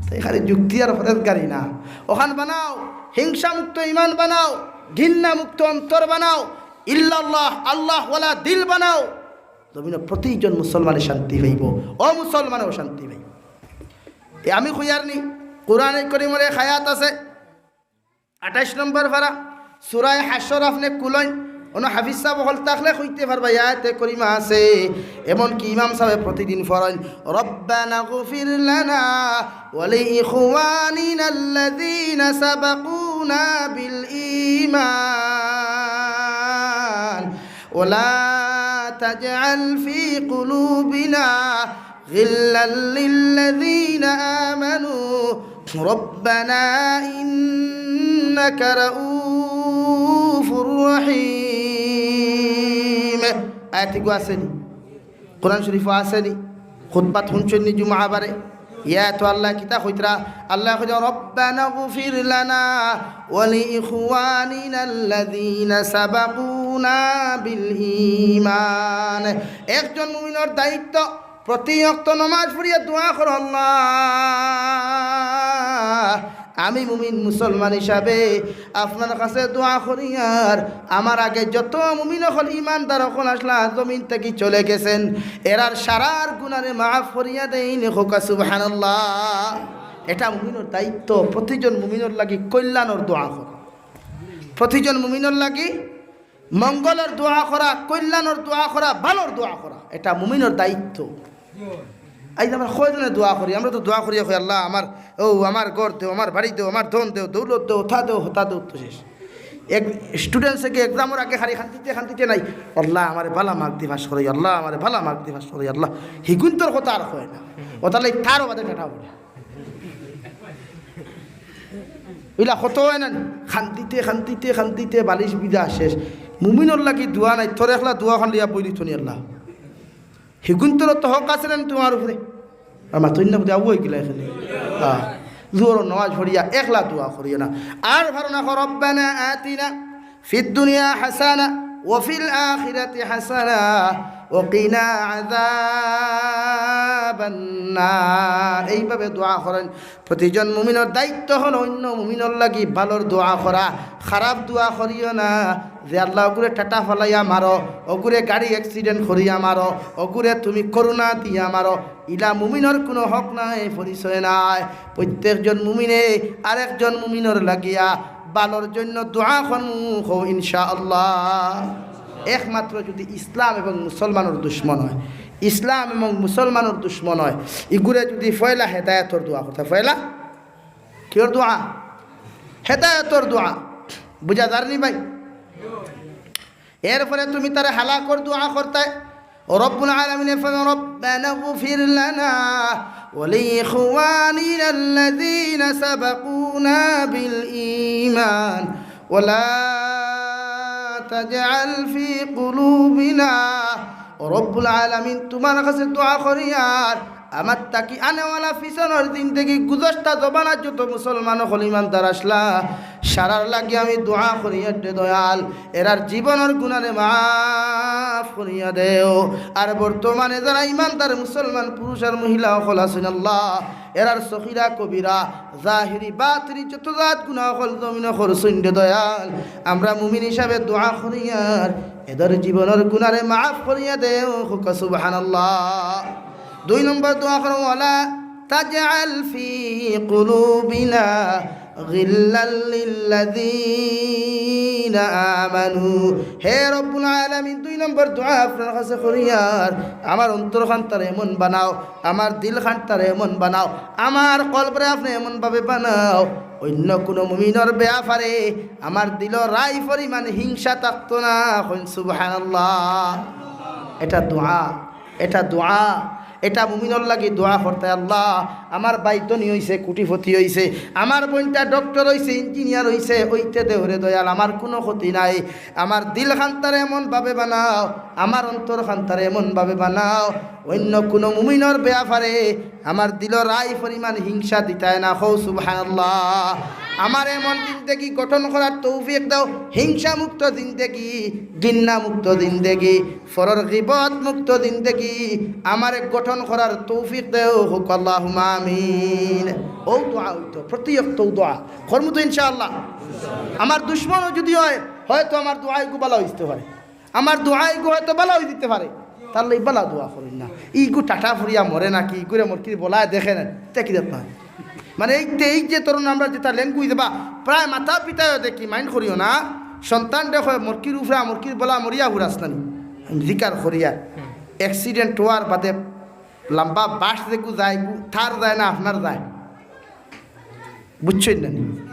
তাই খালি যুক্তি আর ফরেজগারি না, অখান বানাও, হিংসা মুক্ত ইমান বানাও, ঘিন্না মুক্ত অন্তর বানাও, ইল্লাল্লাহ, আল্লাহওয়ালা দিল বানাও। জমিনো প্রতিজন মুসলমানে শান্তি পাইবো, অমুসলমানেও শান্তি পাইবো। এ আমি কইয়ার নি, কোরআনে করিমর এক আয়াত আছে, আঠাইশ নম্বর পারা, সূরায়ে হাশর আপনে খুলইন, অনো হাফিজ সাব অকল থাকলে কইতে পারবা, ই আয়াতে করিমা আছে, এমনকি ইমাম সাবে প্রতিদিন পড়ইন, ربنا اغفر لنا ولإخواننا الذين سبقونا بالإيمان ولا تجعل في قلوبنا غلا للذين آمنوا ربنا إنك رؤوف رحيم. আয়াত ইগু আছে নি? কোরআন শরীফো আছে নি? খুতবাত হুনছইন নি জুমা বারে? ইয়া তো আল্লায় কিতা কইতরা? আল্লায় কইতরা, ربنا اغفر لنا ولإخواننا الذين سبقونا بالإيمان। একজন মুমিনর দায়িত্ব, প্রতি ওয়াক্ত নামাজ পড়িয়া দোয়া করো, আল্লাহ, আমি মুমিন মুসলমান হিসাবে আপনার কাছে দোয়া করিয়ার, আমার আগে যত মুমিন অকল, ইমানদার অকল আছলা, জমিন থাকি চলে গেছইন, এরার সারার গুনারে মাফ করিয়া দেইন। কউক্কা সুবহানাল্লাহ। এটা মুমিনর দায়িত্ব, প্রতিজন মুমিনর লাগি কল্যাণর দোয়া করা, প্রতিজন মুমিনর লাগি মঙ্গলর দোয়া করা, কল্যাণর দোয়া করা, ভালর দোয়া করা, এটা মুমিনর দায়িত্ব। আইজ আমরা কয়জনে দোয়া করি? আমরা তো দোয়া করি, কই, "আল্লাহ, আমার, ও, আমার ঘর দেও, আমার বাড়ি দেও, আমার ধন দেও, দৌলত দেও, হতা দেও, হতা দেও", তো শেষ। এক student থাকি exam-র আগে খালি কান্দিতে কান্দিতে নাই, "আল্লাহ, আমারে ভালা mark দি পাস করাই, আল্লাহ, আমারে ভালা mark দি পাস করাই, আল্লাহ।" হিগুন্তর কথা আর কয় না, ওটা লাই তারও বাদে ঠেটা পড়ে। ইলা কত অয় না নি? কান্দিতে কান্দিতে কান্দিতে বালিশ ভিজা শেষ। মুমিনর লাগি দোয়া নাই, তোর একলা দোয়া খান লইয়া বই দিত নি আল্লাহ। হিগুন্তর তো হক আছে না নি তুমার উপরে? আর মাতইন না বুঝে আবু অইগেলা এখানে। হ্যাঁ। জোহরর নামাজ পড়িয়া একলা দোয়া করিও না। আর পারো না, ربنا آتنا في الدنيا حسنة وفي الآخرة حسنة وقنا عذاب النار। এইভাবে দোয়া করইন। প্রতিজন মুমিনর দায়িত্ব অইলো অইন্য মুমিনর লাগি ভালর দোয়া করা, খারাপ দোয়া করিও না। যে আল্লাহ অগুরে ঠেটা ফালাইয়া মারো, অগুরে গাড়ি accident করিয়া মারো, অগুরে তুমি করোনা দিয়া মারো, ইলা মুমিনর কুনু হক নাই, পরিচয় নাই। প্রত্যেকজন মুমিনে আরেকজন মুমিনর লাগিয়া ভালর জন্য দোয়া করমু, কও ইনশাআল্লাহ। একমাত্র যদি ইসলাম এবং মুসলমানর দুশমন অয়, ইসলাম এবং মুসলমানর দুশমন অয়, ইগুরে যদি পয়লা হেদায়েতর দোয়া করতা, পয়লা কিওর দোয়া? হেদায়েতর দোয়া। বুঝা যার নি ভাই? এরপরে তুমি তারে হালাকর দোয়া করতায়। রব্বুল আলামিনে ফরমায়, ربنا اغفر لنا ولإخواننا الذين سبقونا بالإيمان ولا تجعل في قلوبنا। রব্বুল আলামিন, তুমার কাছে দোয়া করিয়ার, আমার থাকি আনেওয়ালা পিছনর জিন্দেগি, গুজশতা জমানার যত মুসলমান অকল ইমানদার আছলা, সারার লাগি আমি দোয়া করিয়ার রে দয়াল, এরার জীবনর গুনারে মাফ করিয়া দেও। আর বর্তমানে যারা ইমানদার মুসলমান পুরুষ আর মহিলা অকল আছইন আল্লাহ, এরার সগিরা কবিরা, জাহিরি বাতিনি যত জাত গুনা অকল জমিনো করছইন রে দয়াল, আমরা মুমিন হিসাবে দোয়া করিয়ার এদের জীবনর গুনারে মাফ করিয়া দেও। কউক্কা সুবহানাল্লাহ। দুই নম্বর দোয়া করো, ولا تجعل في قلوبنا غلا للذين آمنوا। হে রব্বুল আলামিন, দুই নম্বর দোয়া আপনার কাছে করিয়ার, আমার অন্তর খানতারে এমন বানাও, আমার দিল খানতারে এমন বানাও, আমার কলবরে আপনে এমন ভাবে বানাও, অইন্য কুনু মুমিনর বেয়াপারে আমার দিলো রাই পরিমাণ হিংসা থাকতো না। কইন সুবহানাল্লাহ। এটা দোয়া, এটা দোয়া, এটা মুমিনর লাগি দোয়া করতায়, আল্লাহ, আমার ভাই ধনী অইছে, কোটিপতি অইছে, আমার বইনটা doctor অইছে, engineer অইছে, অইতে দেও রে দয়াল, আমার কুনু ক্ষতি নাই। আমার দিল খানতারে এমন ভাবে বানাও, আমার অন্তর খানতারে এমন ভাবে বানাও, অইন্য কুনু মুমিনর বেয়াপারে আমার দিলো রাই পরিমাণ হিংসা দিতায় না। কও সুবহানাল্লাহ। আমার এমন জিন্দেগি গঠন করার তৌফিক দেও, হিংসা মুক্ত জিন্দেগি, ঘিন্না মুক্ত জিন্দেগি, পরর গিবত মুক্ত জিন্দেগি আমারে গঠন করার তৌফিক দেও। কউক্কা আল্লাহুম্মা আমিন। অউ দোয়া অইতো, প্রতি ওয়াক্ত অউ দোয়া করমু তো ইনশাআল্লাহ। আমার দুশমনও যদি অয়, হয়তো আমার দোয়া ইগু ভালা অইতে পারে, আমার দোয়া ইগু হয়তো ভালা অইযিতে পারে। তার লাগি বালা দোয়া করইন না। ইগু টাটা ফুরিয়া মরে নাকি, ইগুরে মরকির বলায় দেখে না, তে কিতা না? মানে এই যে, এই যে ধরুন আমরা যেটা language দেবা, প্রায় মাতা পিতায়ও দেখি, mind করিও না, সন্তানরে কয় মরকির উফরা, মরকির বলা মরিয়া ফুরাস নানি। আমি জিকার করিয়া, accident হওয়ার বাদে লম্বা বাস যেগু যায়, গু থার যায় না আপনার যায়? বুঝছইন না নি?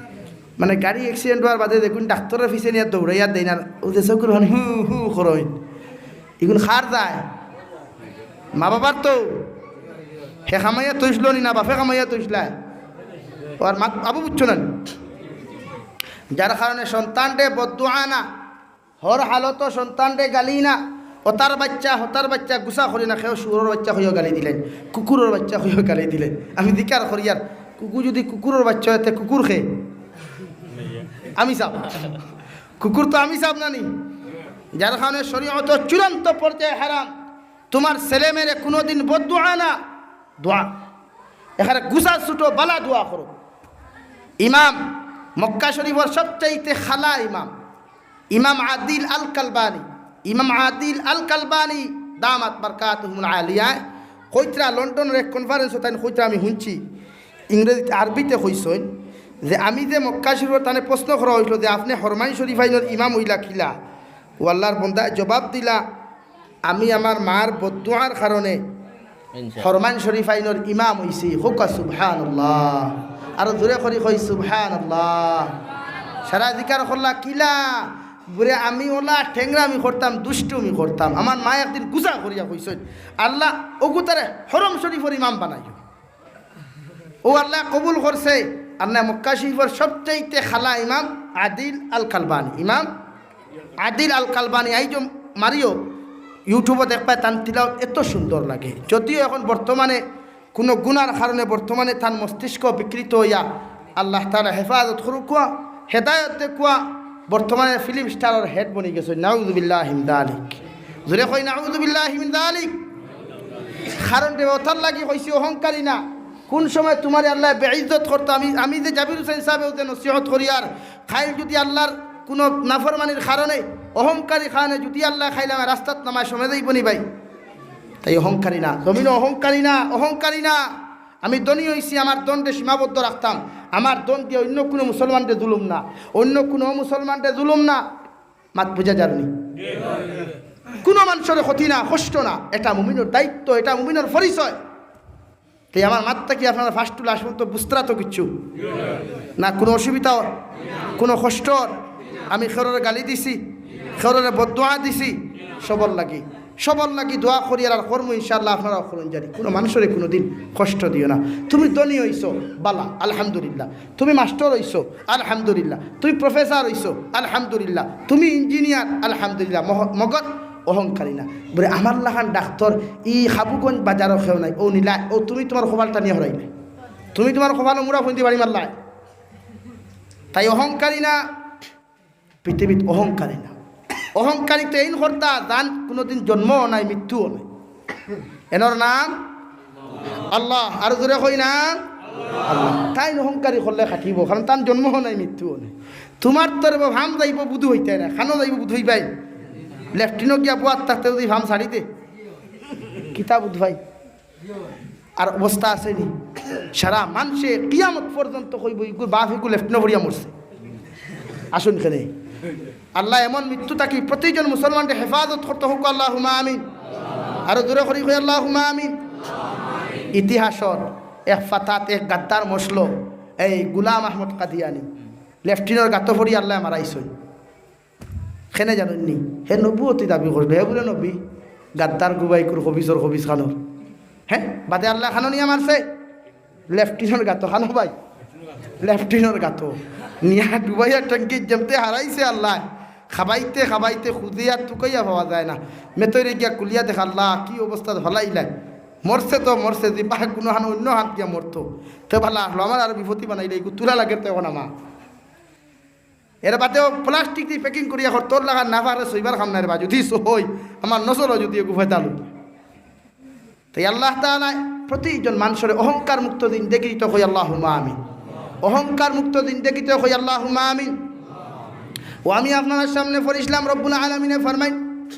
মানে গাড়ি accident হওয়ার বাদে দেখুন ডাক্তরর পিছে নিয়া দৌড়াইয়া দেইন আর ও যে চকুর হন হু হু করইন। ইগুন কার যায়? মা বাবার তো। হে কামাইয়া থইছলো নি না বাপে কামাইয়া থইছলা? ওর মা বাবু বুঝছো না নি? যার কারণে সন্তানরে বদদোয়া না, হর হালতো সন্তানরে গালি না, অতার বাইচ্চা, হতার বাইচ্চা, গুছা করি না, কেউ শুয়োরর বাইচ্চা কইয়া গালি দিলাইন, কুকুরর বাইচ্চা কইয়া গালি দিলাইন। আমি জিকার করিয়ার, কুকুর যুদি কুকুরর বাইচ্চা অয়, তে কুকুর কে? আমি সাব। কুকুর তো আমি সাব না নি? যার কারণে শরীয়তর চূড়ান্ত পর্যায়ে হারাম। তুমার ছেলে মেয়েরে কুনুদিন বদদোয়া না, দোয়া। এখানে গুছা ছুটো বালা দোয়া করো। ইমাম মক্কা শরীফর সবচাইতে কালা ইমাম, ইমাম আদিল আল কালবানি, ইমাম আদিল আল কালবানি দামাত বারকাতুহুমুল আলিয়া কইতরা লন্ডনর এক conference-ও তাইন কইতরা আমি হুনছি, ইংরেজিত আরবিতে কইছইন যে আমি যে মক্কা শরীফর তানে প্রশ্ন করা অইছিল যে আপনে হরমাইন শরীফাইনর ইমাম অইলা কিলা? ও আল্লার বন্দায় জবাব দিলা, আমি আমার মার বদদোয়ার কারণে ইনশাআল্লাহ। হরমাইন শরীফাইনর ইমাম অইছি। কউক্কা সুবহানাল্লাহ। আরো জোরে করি কই সুবহানাল্লাহ। সারা জিকার করলা কিলা? বুলে আমি অলা ঠেংরামি করতাম, দুষ্টুমি করতাম। আমার মায় একদিন গুছা করিয়া কইছইন, আল্লাহ অগুতারে হরম শরীফর ইমাম বানাইও। ও আল্লায় কবুল করছে। আল্লায় মক্কা শরীফর সবচাইতে কালা ইমাম আদিল আল কালবানি, ইমাম আদিল আল কালবানি। আইজ মারিও, YouTube-ও দেখবায় তান তিলাওত এত সুন্দর লাগে। যদিও এখন বর্তমানে কুনু গুনার কারণে বর্তমানে তান মস্তিষ্ক বিকৃত অইয়া, আল্লাহ তাআলা হেফাজত করুক্কা, হেদায়ত দেউক্কা। বর্তমানে film star-র head বনি গেছে, নাউজুবিল্লাহি মিন যালিক। জোরে কই নাউজুবিল্লাহি মিন যালিক। কারণ রে, অতার লাগি কইছি অহংকারী না। কুন সময় তুমারে আল্লায় বেইজ্জত করতা? আমি, আমি যে জাবির হুসাইন সাহেবেও যে নসিহত করিয়ার, কাইল যুদি আল্লার কুনু নাফরমানির কারণে, অহংকারী কারণে যুদি আল্লায় কাইল আমারে রাস্তাত নামায়, সমাজে যাইবো নি ভাই? তাই অহংকারী না, জমিনো অহংকারী না, অহংকারী না। আমি ধনী অইছি, আমার ধনরে সীমাবদ্ধ রাখতাম, আমার ধন দিয়া অইন্য কুনু মুসলমানরে জুলুম না, অইন্য কুনু মুসলমানরে জুলুম না। মাত বুঝা যার নি? কুনু মানষরে ক্ষতি না, কষ্ট না, এটা মুমিনর দায়িত্ব, এটা মুমিনর পরিচয়। তাই আমার মাত থাকি আপনারা first to last পর্যন্ত বুঝতরা তো কিচ্ছু না, কুনু অসুবিধা অর, কুনু কষ্ট অর? আমি কেউররে গালি দিছি, কেউররে বদদোয়া দিছি? সবর লাগি, সবর লাগি দোয়া করিয়ার আর করমু ইনশাআল্লাহ। আপনারাও করইন জানি, কুনু মানষরে কুনুদিন কষ্ট দিও না। তুমি ধনী অইছো, বালা, আলহামদুলিল্লাহ। তুমি মাস্টর অইছো, আলহামদুলিল্লাহ। তুমি professor অইছো, আলহামদুলিল্লাহ। তুমি engineer, আলহামদুলিল্লাহ। মহ-, মগর অহংকারী না। বুলে, আমার লাখান ডাক্তর ই হাবুগঞ্জ বাজারো কেউ নাই, অউ নিলা, অউ তুমি তুমার কপালটা নিয়া হরাইলে, তুমি তুমার কপালো মুড়া ফুন্দি বাড়ি মারলায়। তাই অহংকারী না, পৃথিবীত অহংকারী না। অহংকারী তো এইন করতা, যান কুনুদিন জন্মও নাই, মৃত্যুও নাই। এনর নাম আল্লাহ। আরো জোরে কই না? আল্লাহ। তাইন অহংকারী করলে খাটিবো, কারণ তান জন্মও নাই, মৃত্যুও নাই। তুমার তো রে বাবা, ফাম যাইবো বুধু অইতায় না, খানো যাইবো বুধু অইবায়। লেট্রিনো গিয়া বওয়াত থাকতে যুদি ফাম ছাড়ি দে, কিতা বুধ ভাই? আর অবস্থা আছে নি? সারা মানষে কিয়ামত পর্যন্ত কইবো, "ইগুর বাপ ইগু লেফটিনো পড়িয়া মরছে।" আসুন কেনে। আল্লাহ এমন মৃত্যু থাকি প্রতিজন মুসলমানরে হেফাজত করতা হউক, আল্লাহুম্মা আমিন। আরো জোরে করি কই, আল্লাহুম্মা আমিন। ইতিহাসর এক ফাতাত এক গাদ্দার মসলো, এই গুলাম আহমদ কাদিয়ানি, লেফটিনোর গাতো পড়ি আল্লাহ মারাইছইন। কেনে জানইন নি? হে নবুয়তি দাবি করলো, হে বুলে নবী, গাদ্দার গুবাইকুর খবিসর খবিস খানোর। হে, বাদে আল্লায় খানো নিয়া মারছে? লেফটিনোর গাতো খানো ভাই, লেফটিনোর গাতো। নিয়া ডুবাইয়া ট্যাঙ্কিত যেমতে হারাইছে আল্লায়। খাবাইতে খাবাইতে খুজিয়া তুকাইয়া পাওয়া যায় না। মেতরে গিয়া কুলিয়া দেখে, আল্লাহ, কি অবস্থাত ফালাইলায়। মরছে তো মরছে, জিবা কুনু হান অইন্য হান গিয়া মরতো। তে ভালা আছলো, আমার আর বিপত্তি বানাইলে, ইগু তুলা লাগের তো এখন আমার। এর বাদেও প্লাস্টিক দি packing করিয়া কর, তোর লাখান না পারে সইবার কাম নাই রে বা, যুদি সই, আমার নসল যুদি এগু ফয়দা লই। তাই আল্লাহ তাআলা প্রতিজন মানষরে অহংকার মুক্ত দিন দেখিত কই, আল্লাহুম্মা আমিন। অহংকার মুক্ত দিন দেখিত কই, আল্লাহুম্মা আমিন। ও আমি আপনারার সামনে পড়ছিলাম, রব্বুল আলামিনে ফরমাইন,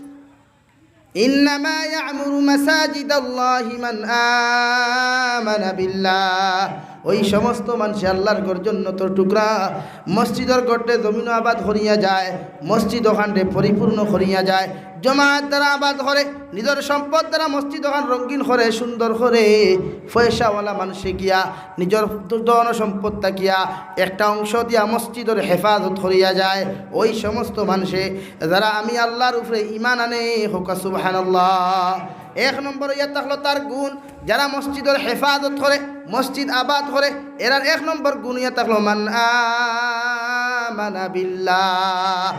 إنما يعمر مساجد الله من آمن بالله। ওই সমস্ত মানষে আল্লার ঘর জন্নতর টুকরা, মসজিদর ঘররে জমিনো আবাদ করিয়া যায়, মসজিদ অখানরে পরিপূর্ণ করিয়া যায়, জমাত দ্বারা আবাদ করে, নিজর সম্পদ দ্বারা মসজিদ অখান রঙিন করে, সুন্দর করে, পয়সাওয়ালা মানষে গিয়া নিজর ধন সম্পদ থাকিয়া একটা অংশ দিয়া মসজিদর হেফাজত করিয়া যায়। ওই সমস্ত মানষে যারা আমি আল্লার উপরে ঈমান আনে, কউক্কা সুবহানাল্লাহ। এক নম্বর অইয়া থাকলো তার গুণ, যারা মসজিদর হেফাজত করে, মসজিদ আবাদ করে, এরার এক নম্বর গুণ অইয়া থাকলো, মান আমানা বিল্লাহ,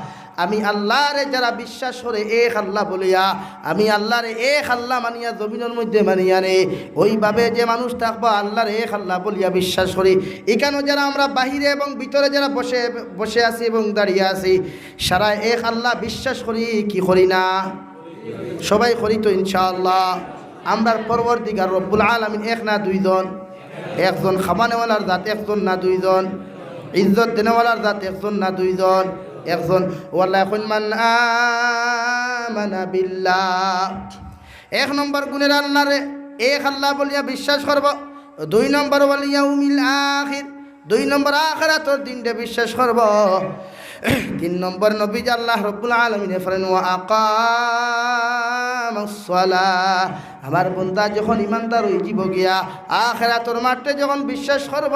আমি আল্লারে যারা বিশ্বাস করে এক আল্লা বলিয়া, আমি আল্লারে এক আল্লা মানিয়া জমিনর মধ্যে মানিয়া নে, ওইভাবে যে মানুষ থাকবা আল্লারে এক আল্লা বলিয়া বিশ্বাস করি। ইখানো যারা আমরা বাহিরে এবং ভিতরে যারা বসে, বসে আছি এবং দাঁড়িয়ে আছি, সারা এক আল্লা বিশ্বাস করি কি করি না? সবাই করি তো ইনশাআল্লাহ। আমরার পরওয়ারদিগার রব্বুল আলামিন এক না দুইজন? একজন। খাওয়ানেওয়ালার জাত একজন না দুইজন? ইজ্জত দেনেওয়ালার জাত একজন না দুইজন? একজন। ও আল্লায় কইন, মান আমানা বিল্লাহ। এক নম্বর গুণের আল্লারে এক আল্লা বলিয়া বিশ্বাস করব। দুই নম্বর, ওয়াল ইয়াউমিল আখির, দুই নম্বর আখেরাতর দিনরে বিশ্বাস করব। তিন নম্বর, নবীজি আল্লাহ রব্বুল আলামিনে ফরমাইন, ওয়া আকামাস সালাহ, আমার বন্দা যখন ইমানদার অইযিবো গিয়া, আখেরাতর মাঠে যখন বিশ্বাস করব,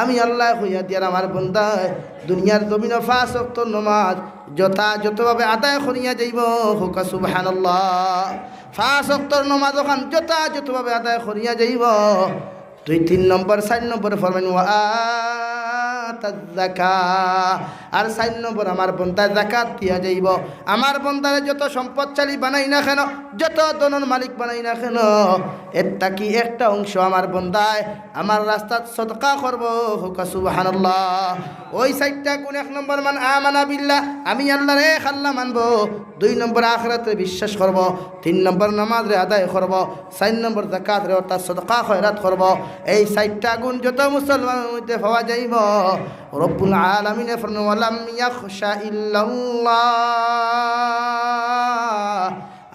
আমি আল্লায় কইয়া দিয়ার আমার বন্দায় দুনিয়ার জমিনো পাঁচ ওয়াক্ত নমাজ যথাযথভাবে আদায় করিয়া যাইবো। কউক্কা সুবহানাল্লাহ। পাঁচ ওয়াক্তর নমাজ অখান যথাযথভাবে আদায় করিয়া যাইবো। দুই, তিন নম্বর, চাইর নম্বর ফরমাইন, ওয়া আতাজ যাকাহ। আর চাইর নম্বর, আমার বন্দায় যাকাত দিয়া যাইবো। আমার বন্দারে যত সম্পদশালী বানাই না কেন, যত ধনর মালিক বানাই না কেন, এর থাকি একটা অংশ আমার বন্দায় আমার রাস্তাত সদকা করবো। কউক্কা সুবহানাল্লাহ। ওই চাইরটা গুণ, এক নম্বর, মান আমানা বিল্লাহ, আমি আল্লারে এক আল্লা মানবো। দুই নম্বর, আখেরাতরে বিশ্বাস করব। তিন নম্বর, নামাজরে আদায় করব। চাইর নম্বর, যাকাতরে অর্থাৎ সদকা খয়রাত করব। এই চাইরটা গুণ যত মুসলমানর মধ্যে পাওয়া যাইবো, রব্বুল আলামিনে ফরমাইন, ওয়ালাম ইয়াখশা ইল্লাল্লাহ,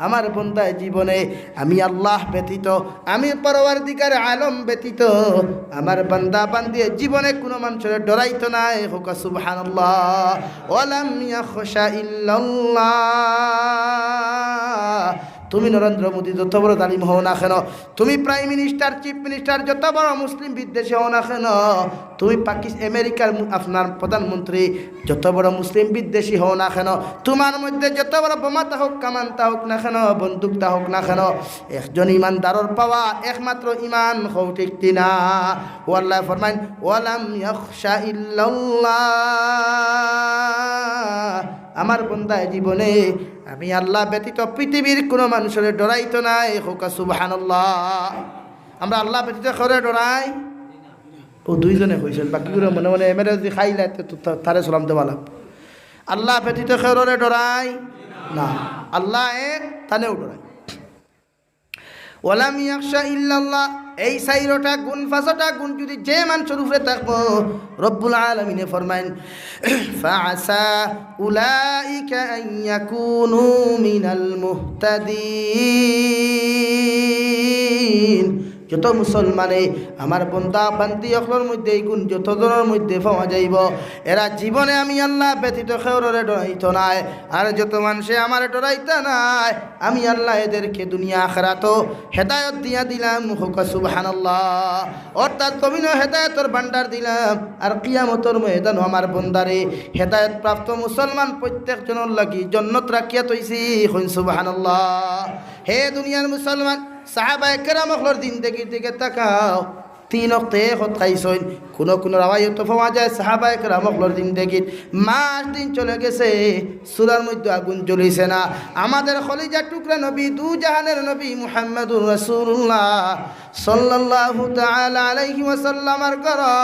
আমার বন্দায় জীবনে আমি আল্লাহ ব্যতীত, আমি পরওয়ারদিগার আলম ব্যতীত, আমার বান্দা বান্দিয়ে জীবনে কুনু মানষরে ডরাইতো নায়। কউক্কা সুবহানাল্লাহ। ওয়ালাম ইয়াখশা ইল্লাল্লাহ। তুমি নরেন্দ্র মোদী যত বড় জালিম হও না কেন, তুমি প্রাইম মিনিস্টার, চিফ মিনিস্টার, যত বড় মুসলিম বিদ্বেষী হও না কেন, তুমি পাকিস-, আমেরিকার মু-, আপনার প্রধানমন্ত্রী যত বড় মুসলিম বিদ্বেষী হও না কেন, তোমার মধ্যে যত বড় বোমা থাকুক, কামান থাকুক না কেন, বন্দুক থাকুক না কেন, একজন ইমানদারর পাওয়া একমাত্র ইমান। কও ঠিক কি না? ও আল্লায় ফরমাইন, ওয়ালাম ইয়াখশা ইল্লাল্লাহ। আমার বন্দায় জীবনে আমি আল্লাহ ব্যতীত পৃথিবীর কুনু মানষরে ডরাইতো নায়। কউক্কা সুবহানাল্লাহ। আমরা আল্লাহ ব্যতীত কেউরে ডরাই? ও দুইজনে কইছইন, বাকিগুলা মনে মনে এমরে যদি খাইলা, তে তো তা-, তারে সালাম দেওয়ালা। আল্লাহ ব্যতীত কেউরে ডরাই না, আল্লাহ এক, তানেও ডরাই। ওয়ালাম ইয়াখশা ইল্লাল্লাহ, এই চাইরোটা গুণ, পাঁচটা গুণ যদি যে মানষর উপরে থাকবো, রব্বুল আলামিনে ফরমাইন, ফাআসা উলাইকা আন ইয়াকুনু মিনাল মুহতাদিন। যত মুসলমানে আমার বন্দা বান্দি অকলর মধ্যে এই গুণ যত জনর মধ্যে পাওয়া যাইবো, এরা জীবনে আমি আল্লাহ ব্যতীত কেউরে ডরাইতো নায়। আর যত মানষে আমারে ডরাইতা নায়, আমি আল্লাহ এদেরকে দুনিয়া আখেরাতো হেদায়ত দিয়া দিলাম। কউক্কা সুবহানাল্লাহ। অর্থাৎ জমিনো হেদায়তর ভান্ডার দিলাম, আর কিয়ামতর ময়দানো আমার বন্দারে হেদায়ত প্রাপ্ত মুসলমান প্রত্যেক জনর লাগি জন্নত রাখিয়া থইছি। কইন সুবহানাল্লাহ। হে দুনিয়ার মুসলমান, সাহাবায়ে কেরাম অকলর জিন্দেগির দিকে তাকাও। তিন ওয়াক্তে এক ওয়াক্ত খাইছইন। কুনু কুনু রেওয়ায়তো পাওয়া যায় সাহাবায়ে কেরাম অকলর জিন্দেগিত মাস দিন চলে গেছে, চুলার মধ্যে আগুন জ্বলিছে না। আমাদের কলিজার টুকরা নবী, দু জাহানের নবী মুহাম্মাদুর রাসূলুল্লাহ সাল্লাল্লাহু তাআলা আলাইহি ওয়াসাল্লামর ঘরো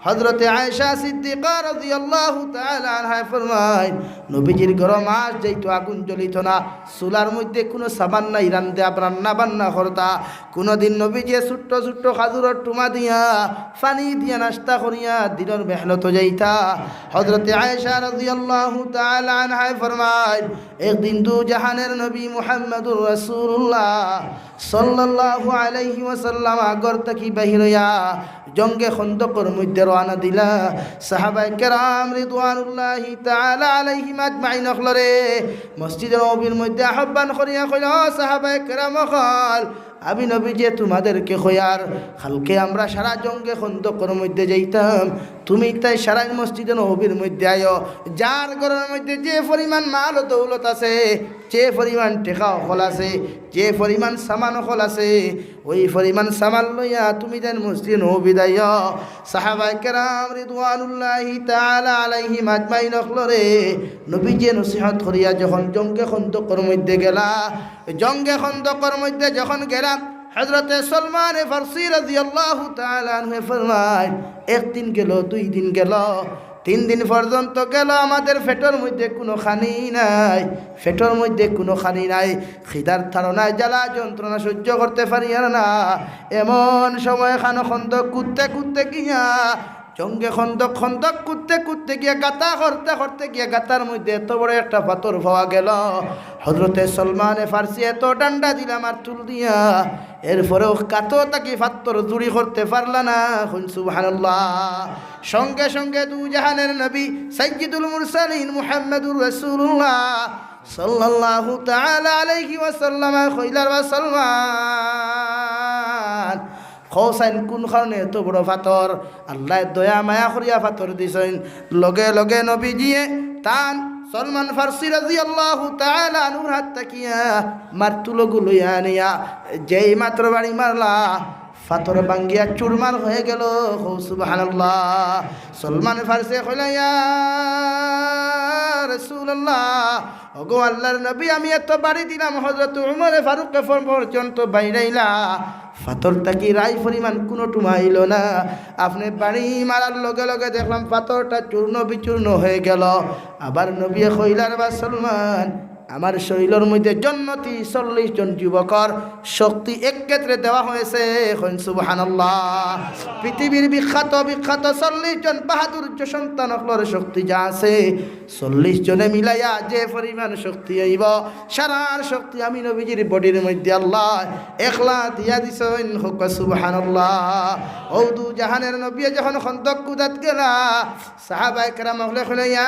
হযরতে আয়েশা সিদ্দিকা রাদিয়াল্লাহু তাআলা আনহায় ফরমাইন, নবীজির ঘরো মাস যাইতো, আগুন জ্বলিতো না, চুলার মধ্যে কুনু সামান নাই, রান্দা রান্না বান্না করতা। কুনুদিন নবীজিয়ে ছোট্ট ছোট্ট খাজুরর টুমা দিয়া, পানি দিয়া নাস্তা করিয়া দিনর মেহনতো যাইতা। হযরতে আয়েশা রাদিয়াল্লাহু তাআলা আনহায় ফরমাইন, একদিন দুজাহানের নবী মুহাম্মাদুর রাসূলুল্লাহ সাল্লাল্লাহু আলাইহি ওয়াসাল্লাম ঘর থাকি বাহির অইয়া জঙ্গে খন্দকর মধ্যে রওয়ানা দিলা। সাহাবায়ে কেরাম রিদওয়ানুল্লাহি তাআলা আলাইহিম আজমাইন অকলরে মসজিদে নববীর মধ্যে আহ্বান করিয়া কইলা, "ও সাহাবায়ে কেরাম অকল, আমি নবীজিয়ে তুমাদেরকে কইয়ার, কালকে আমরা সারা জঙ্গে খন্দকর মধ্যে যাইতাম, তুমি তাই সারাইন মসজিদে নববীর মধ্যে আইও, যার ঘরর মধ্যে যে পরিমাণ মাল ও দৌলত আছে, যে পরিমাণ টেকা অকল আছে, যে পরিমাণ সামান অকল আছে, ওই পরিমাণ সামান লইয়া তুমি যেন মসজিদে নববীত আইও।" সাহাবায়ে কেরাম রিদওয়ানুল্লাহি তাআলা আলাইহিম আজমাইন অকলরে নবীজিয়ে নসিহত করিয়া যখন জঙ্গে খন্দকর মধ্যে গেলা, জঙ্গে খন্দকর মধ্যে যখন গেলা, হযরতে সলমানে ফারসি রাদিয়াল্লাহু তাআলা আনহু ফরমাইন, একদিন গেল, দুই দিন গেল, তিন দিন পর্যন্ত গেল, আমাদের পেটর মধ্যে কুনু খানি নাই, পেটর মধ্যে কুনু খানি নাই। খিদার তাড়নায় জ্বালা যন্ত্রণা সহ্য করতে পারিয়ার না। এমন সময় খানো খন্দক কুদতে কুদতে গিয়া, জঙ্গে খন্দক, খন্দক কুদতে কুদতে গিয়া, গাতা করতে করতে গিয়া, গাতার মধ্যে এত বড় একটা পাথর পাওয়া গেল। হযরতে সলমানে ফারসি এত ডান্ডা দিলা মারতুল দিয়া, এরপরেও গাতো থাকি পাথর চুরি করতে পারলা না। কইন সুবহানাল্লাহ। সঙ্গে সঙ্গে দুজাহানের নবী সাইয়্যিদুল মুরসালিন মুহাম্মাদুর রাসূলুল্লাহ সাল্লাল্লাহু তাআলা আলাইহি ওয়াসাল্লাম কইলা, "রে সলমান, কও চাইন কুন কারণে এত বড় পাথর?" আল্লায় দয়া মায়া করিয়া পাথর দিছইন। লগে লগে নবীজিয়ে তান সলমান ফারসি রাদিয়াল্লাহু তাআলা আনহুর হাত থাকিয়া মারতুলগু লইয়া আনিয়া যেই মাত্র বাড়ি মারলা, পাথর ভাঙ্গিয়া চুরমার হয়ে গেল। কও সুবহানাল্লাহ। সলমান ফারসি কইলা, "ইয়া রাসূলুল্লাহ, ওগো আল্লাহর নবী, আমি এত বাড়ি দিলাম, হযরত উমরে ফারুকে পর্যন্ত বাইরাইলা, পাথর থাকি রাই পরিমাণ কুনু টুমা আইলো না। আপনে বাড়ি মারার লগে লগে দেখলাম পাথরটা চূর্ণ বিচূর্ণ হয়ে গেল।" আবার নবীয়ে কইলা, "রে বা সলমান, আমার শরীলর মধ্যে জন্নতি চল্লিশ জন যুবকর শক্তি এক ক্ষেত্রে দেওয়া হয়েছে।" কইন সুবহানাল্লাহ। পৃথিবীর বিখ্যাত বিখ্যাত চল্লিশ জন বাহাদুর সন্তান অকলর শক্তি যা আছে, চল্লিশ জনে মিলাইয়া যে পরিমাণ শক্তি আইব, সারার শক্তি আমি নবীজির বডির মধ্যে আল্লায় একলা দিয়া দিছইন। কউক্কা সুবহানাল্লাহ। অউ দুজাহানের নবীয়ে যখন খন্দক কুদাত গেলা, সাহাবায়ে কেরাম অকলে কইলা, "ইয়া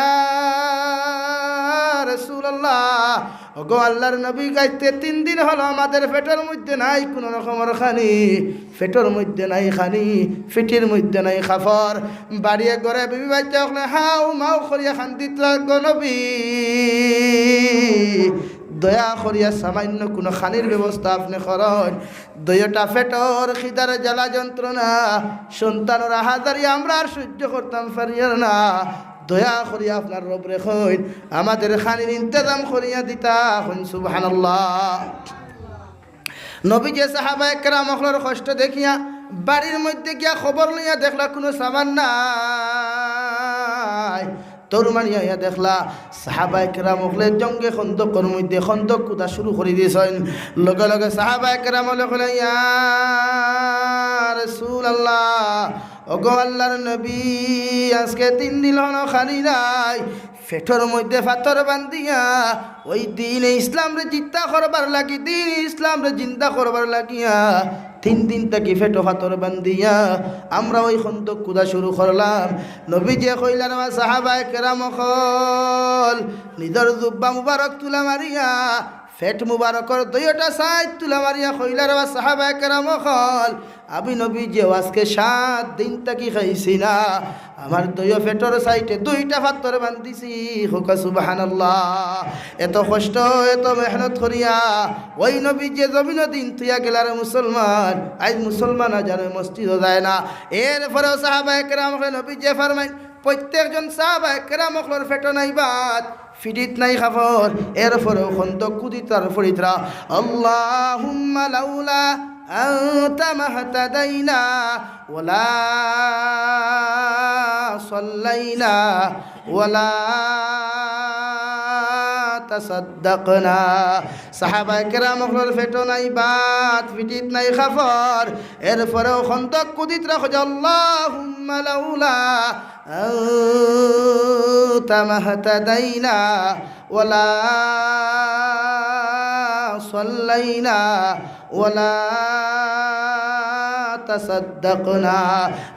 রাসূলুল্লাহ, ওগো আল্লাহর নবী, আইজকে তিন দিন হলো আমাদের পেটর মধ্যে নাই কুনু রকমর খানি, পেটর মধ্যে নাই খানি, পিঠির মধ্যে নাই কাপড়।" বাড়িয়ে ঘরে বিবি বাচ্চা অকলে হাউ মাউ করিয়া কান্দিত লাগলো, "নবী, দয়া করিয়া সামান্য কুনু খানির ব্যবস্থা আপনে করইন।" দুইওটা পেটর খিদার জ্বালা যন্ত্রণা, সন্তানর আহাজারি আমরা আর সহ্য করতাম পারিয়ার না। দয়া করি আপনার রবরে কইন, আমাদের খানির ইন্তেজাম করিয়া দিতা। কইন সুবহানাল্লাহ। নবীজিয়ে সাহাবায়ে কেরাম অকলর কষ্ট দেখিয়া বাড়ির মধ্যে গিয়া খবর লইয়া দেখলা কুনু সামান নাই। দৌড় মারিয়া আইয়া দেখলা, সাহাবায়ে কেরাম অকলে জঙ্গে খন্দকর মধ্যে খন্দক কুদা শুরু করি দিছইন। লগে লগে সাহাবায়ে কেরাম অকলে কইলা, "ইয়া রাসূলুল্লাহ, ওগো আল্লাহর নবী, আইজকে তিন দিন হলো খানি নাই, পেটর মধ্যে পাথর বান্ধিয়া, ওই দ্বীনে ইসলামরে জিন্দা করবার লাগি, দ্বীনে ইসলামরে জিন্দা করবার লাগিয়া তিন দিন থাকি পেটো পাথর বান্ধিয়া আমরা ওই খন্দক কুদা শুরু করলাম।" নবীজিয়ে কইলা, "রে বা সাহাবায়ে কেরাম অকল, নিজর জুব্বা মুবারক তুলা মারিয়া, পেট মুবারকর দুইওটা সাইড তুলা মারিয়া কইলা, রে বা সাহাবায়ে কেরাম অকল, আমি নবীজিয়ে আইজকে সাত দিন থাকি খাইছি না, আমার দুইও পেটর সাইডে দুইটা পাথর বান্ধিছি।" কউক্কা সুবহানাল্লাহ। এত কষ্ট, এত মেহনত করিয়া ওই নবীজিয়ে জমিনো দ্বীন থইয়া গেলা রে মুসলমান, আইজ মুসলমান আজারে মসজিদো যায় না। এরপরেও সাহাবায়ে কেরাম অকলে নবীজিয়ে ফরমাইন, প্রত্যেকজন সাহাবায়ে কেরাম অকলর পেটো নাই ভাত, পিঠিত নাই কাপড়, এরপরেও খন্দক কুদিতরা আর পড়িতরা, "আল্লাহুম্মা লাউলা أنت ما اهتدينا ولا صلينا ولا تصدقنا। সাহাবায়ে কেরাম অকলর পেটো নাই ভাত, পিঠিত নাই কাপড়, এরপরেও খন্দক কুদিত্রা কইরা, اللهم لولا أنت ما اهتدينا ولا صلينا ولا تصدقنا।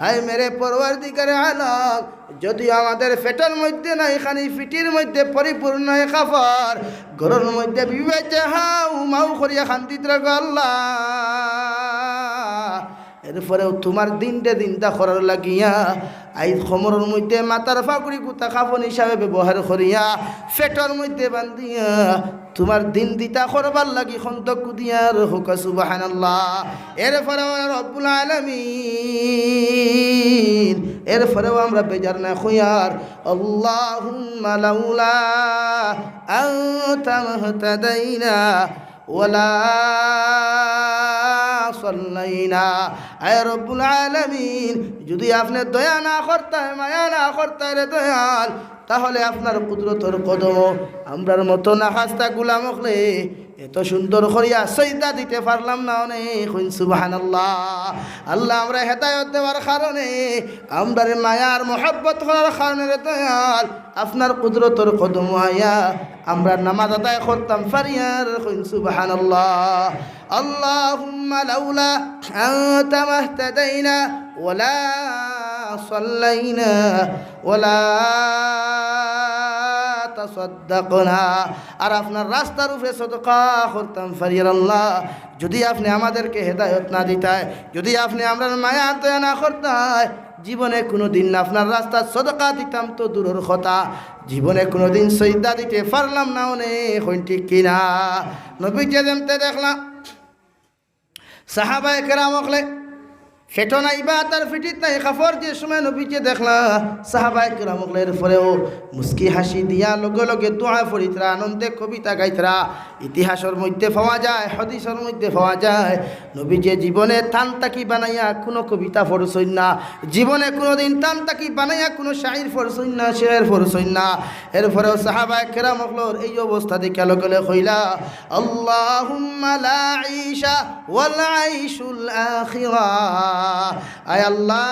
হায় মেরে পরওয়ারদিগারে আলম, যুদি আমাদের পেটর মধ্যে নাই খানি, পিঠির মধ্যে পরিপূর্ণ নাই কাপড়, ঘরর মধ্যে বিবিয়ে হাউ মাউ করিয়া কান্দিত্রা গো আল্লাহ, এরপরেও তুমার দিনরে জিন্দা করার লাগিয়া আইজ কোমরর মধ্যে মাথার পাগুড়ি গুতা কাফন হিসাবে ব্যবহার করিয়া, পেটর মধ্যে বান্ধিয়া, তুমার দিন দিতা করবার লাগি খন্দক কুদিয়ার, কউক্কা সুবহানাল্লাহ। এরপরেও রব্বুল আলামিন, এরপরেও আমরা বেজার না কইয়ার, اللهم لولا أنت ما اهتدينا ولا صلينا। আয় রব্বুল আলামিন, যুদি আপনে দয়া না করতায়, মায়া না করতায় রে দয়াল, তাহলে আপনার কুদরতর কদমো আমরার মতো নাখাস্তা গুলাম অকলে এত সুন্দর করিয়া সইজদা দিতে পারলাম না অনে। কইন সুবহানাল্লাহ। আল্লাহ, আমরা হেদায়ত দেওয়ার কারণে, আমরারে মায়ার মহব্বত করার কারণে রে দয়াল, আপনার কুদরতর কদমো আইয়া আমরা নামাজ আদায় করতাম পারিয়ার। কইন সুবহানাল্লাহ। اللهم لولا أنت ما اهتدينا ولا صلينا ولا تصدقنا। আর আপনার রাস্তার উপরে সদকা করতাম পারিয়ার আল্লাহ, যুদি আপনে আমাদেরকে হেদায়ত না দিতায়, যুদি আপনে আমরার মায়া দয়া না করতায়, জীবনে কুনুদিন আপনার রাস্তাত সদকা দিতাম তো দূরর কথা, জীবনে কুনুদিন সইজদা দিতে পারলাম না অনে। কইন ঠিক কিনা? নবীজিয়ে যেমতে দেখলা, সাহাবায়ে কেরাম অকলে পেটো নাই ভাত আর পিঠিত নাই কাপড়, যে সময় নবীজিয়ে দেখলা, সাহাবায়ে কেরাম অকলে এরপরেও মুস্কি হাসি দিয়া লগে লগে দোয়া পড়িত্রা, আনন্দে কবিতা গাইত্রা। ইতিহাসর মধ্যে পাওয়া যায়, হাদিসর মধ্যে পাওয়া যায়, নবীজিয়ে জীবনে তান তাকি বানাইয়া কুনু কবিতা পড়ছইন না, জীবনে কুনুদিন তান তাকি বানাইয়া কুনু শাইর পড়ছইন না, শের পড়ছইন না। এরপরেও সাহাবায়ে কেরাম অকলর এই অবস্থা দেখিয়া লগে লগে কইলা, اللهم لا عيش والعيش الآخرة। আয় আল্লাহ,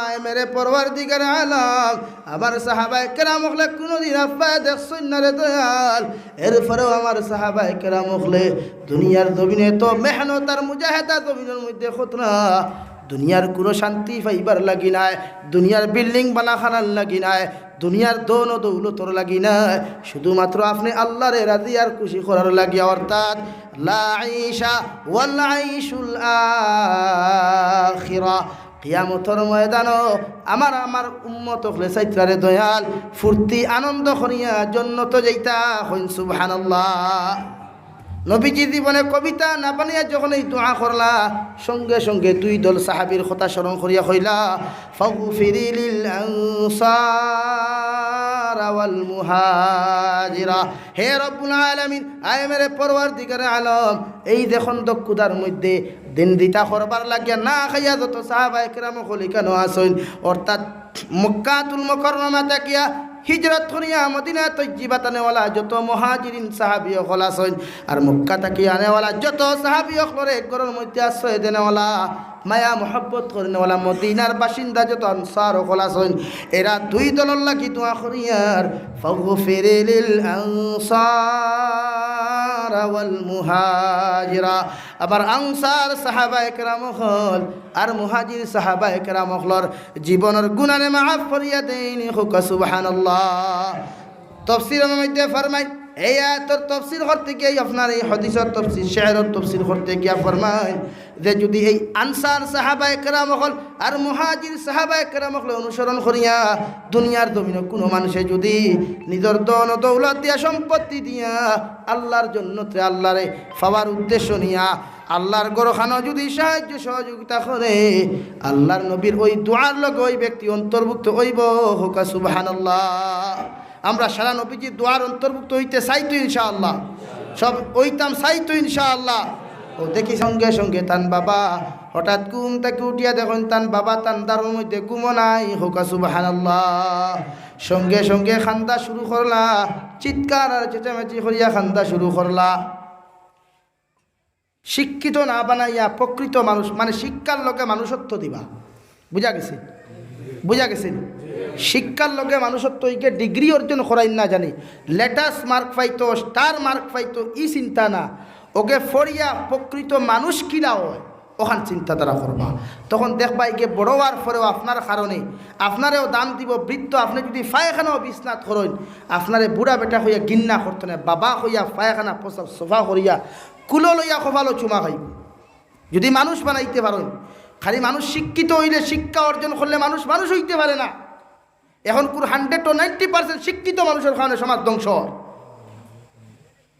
আয় মেরে পরওয়ারদিগারে আলম, আমার সাহাবায়ে কেরাম অকলে কুনুদিন আব্বা দেখছইন না রে দয়াল। এরপরেও আমার সাহাবায়ে কেরাম অকলে দুনিয়ার জমিনে তো মেহনত আর মুজাহেদা জমিনর মধ্যে করত্রা, দুনিয়ার কুনু শান্তি পাইবার লাগি নায়, দুনিয়ার বিল্ডিং বালা খানার লাগি নায়, দুনিয়ার ধন ও দৌলতর লাগি নায়, শুধুমাত্র আপনে আল্লারে রাজি আর খুশি করার লাগিয়া, অর্থাৎ লা আইশা ওয়াল আইশুল আখিরা। কিয়ামতর ময়দানো আমার, আমার উম্মত অকলে চাইত্রা রে দয়াল, ফুর্তি আনন্দ করিয়া জন্নতো যাইতা। কইন সুবহানাল্লাহ। নবীজি জীবনে কবিতা না বানাইয়া যখন এই দোয়া করলা, সঙ্গে সঙ্গে দুই দল সাহাবীর কথা স্মরণ করিয়া কইলা, فاغفر للأنصار والمهاجرة। হে রব্বুল আলামিন, আয় মেরে পরওয়ারদিগারে আলম, এই যে খন্দক কুদার মধ্যে দিন দিতা করবার লাগিয়া না খাইয়া যত সাহাবায়ে কেরাম অকল ইকানো আছইন, অর্থাৎ মক্কাতুল মুকাররমা থাকিয়া হিজরত করিয়া মদিনা তৈয়িবাত আনেওয়ালা যত মুহাজিরিন সাহাবী অকল আছইন, আর মক্কা থাকি আনেওয়ালা যত সাহাবী অকলরে এক ঘরর মধ্যে আশ্রয় দেনেওয়ালা, মায়া মহব্বত করিনেওয়ালা মদিনার বাসিন্দা যত আনসার অকল আছইন, এরা দুই দলর লাগি দোয়া করিয়ার, فاغفر للأنصار والمهاجرة। আবার আনসার সাহাবায়ে কেরাম অকল আর মুহাজির সাহাবায়ে কেরাম অকলর জীবনর গুনারে মাফ করিয়া দেইন, কউক্কা সুবহানাল্লাহ। তফসিরর মধ্যে ফরমাইন, এই আয়াতর তফসির করতে গিয়া আপনার এই হাদিসর তফসির, শেরর তফসির করতে গিয়া ফরমাইন যে যুদি এই আনসার সাহাবায়ে কেরাম অকল আর মুহাজির সাহাবায়ে কেরাম অকলরে অনুসরণ করিয়া দুনিয়ার জমিনো কুনু মানষে যুদি নিজর ধন ও দৌলত দিয়া, সম্পত্তি দিয়া আল্লার জন্নতরে, আল্লারে পাওয়ার উদ্দেশ্য নিয়া আল্লার ঘরখানো যুদি সাহায্য সহযোগিতা করে, আল্লার নবীর ওই দোয়ার লগে ওই ব্যক্তি অন্তর্ভুক্ত অইবো। কউক্কা সুবহানাল্লাহ। আমরা সারা নবীজির দোয়ার অন্তর্ভুক্ত অইতে চাই তো ইনশাআল্লাহ? সব অইতাম চাই তো ইনশাআল্লাহ? দেখি সঙ্গে সঙ্গে তান বাবা হঠাৎ ঘুম থাকি উঠিয়া দেখইন তান বাবা তান দারুর মধ্যে ঘুমো নাই। কউক্কা সুবহানাল্লাহ। সঙ্গে সঙ্গে কান্দা শুরু করলা, চিৎকার আর চেঁচামেচি করিয়া কান্দা শুরু করলা। শিক্ষিত না বানাইয়া প্রকৃত মানুষ, মানে শিক্ষার লগে মানুষত্ব দিবা। বুঝা গেছে? বুঝা গেছে? শিক্ষার লগে মানুষত্ব, ইগে ডিগ্রি অর্জন করাইন না জানি, লেটাস মার্ক পাইতো, স্টার মার্ক পাইতো, ই চিন্তা না। ওগে পড়িয়া প্রকৃত মানুষ কিলা অয়, অখান চিন্তাধারা করবা। তখন দেখবা, ইগে বড় অওয়ার পরেও আপনার কারণে আপনারেও দাম দিবো বৃদ্ধ। আপনে যুদি পায়খানাও বিছনাত করইন, আপনারে বুড়া বেটা কইয়া ঘিন্না করতো নায়, বাবা কইয়া পায়খানা প্রস্রাব সাফা করিয়া কুলো লইয়া কপালো চুমা খাইবো। যুদি মানুষ বানাইতে পারইন, খালি মানুষ শিক্ষিত অইলে, শিক্ষা অর্জন করলে মানুষ মানুষ অইতে পারে না। অখনকুর হান্ড্রেডো নাইনটি পার্সেন্ট শিক্ষিত মানুষর কারণে সমাজ ধ্বংস অয়।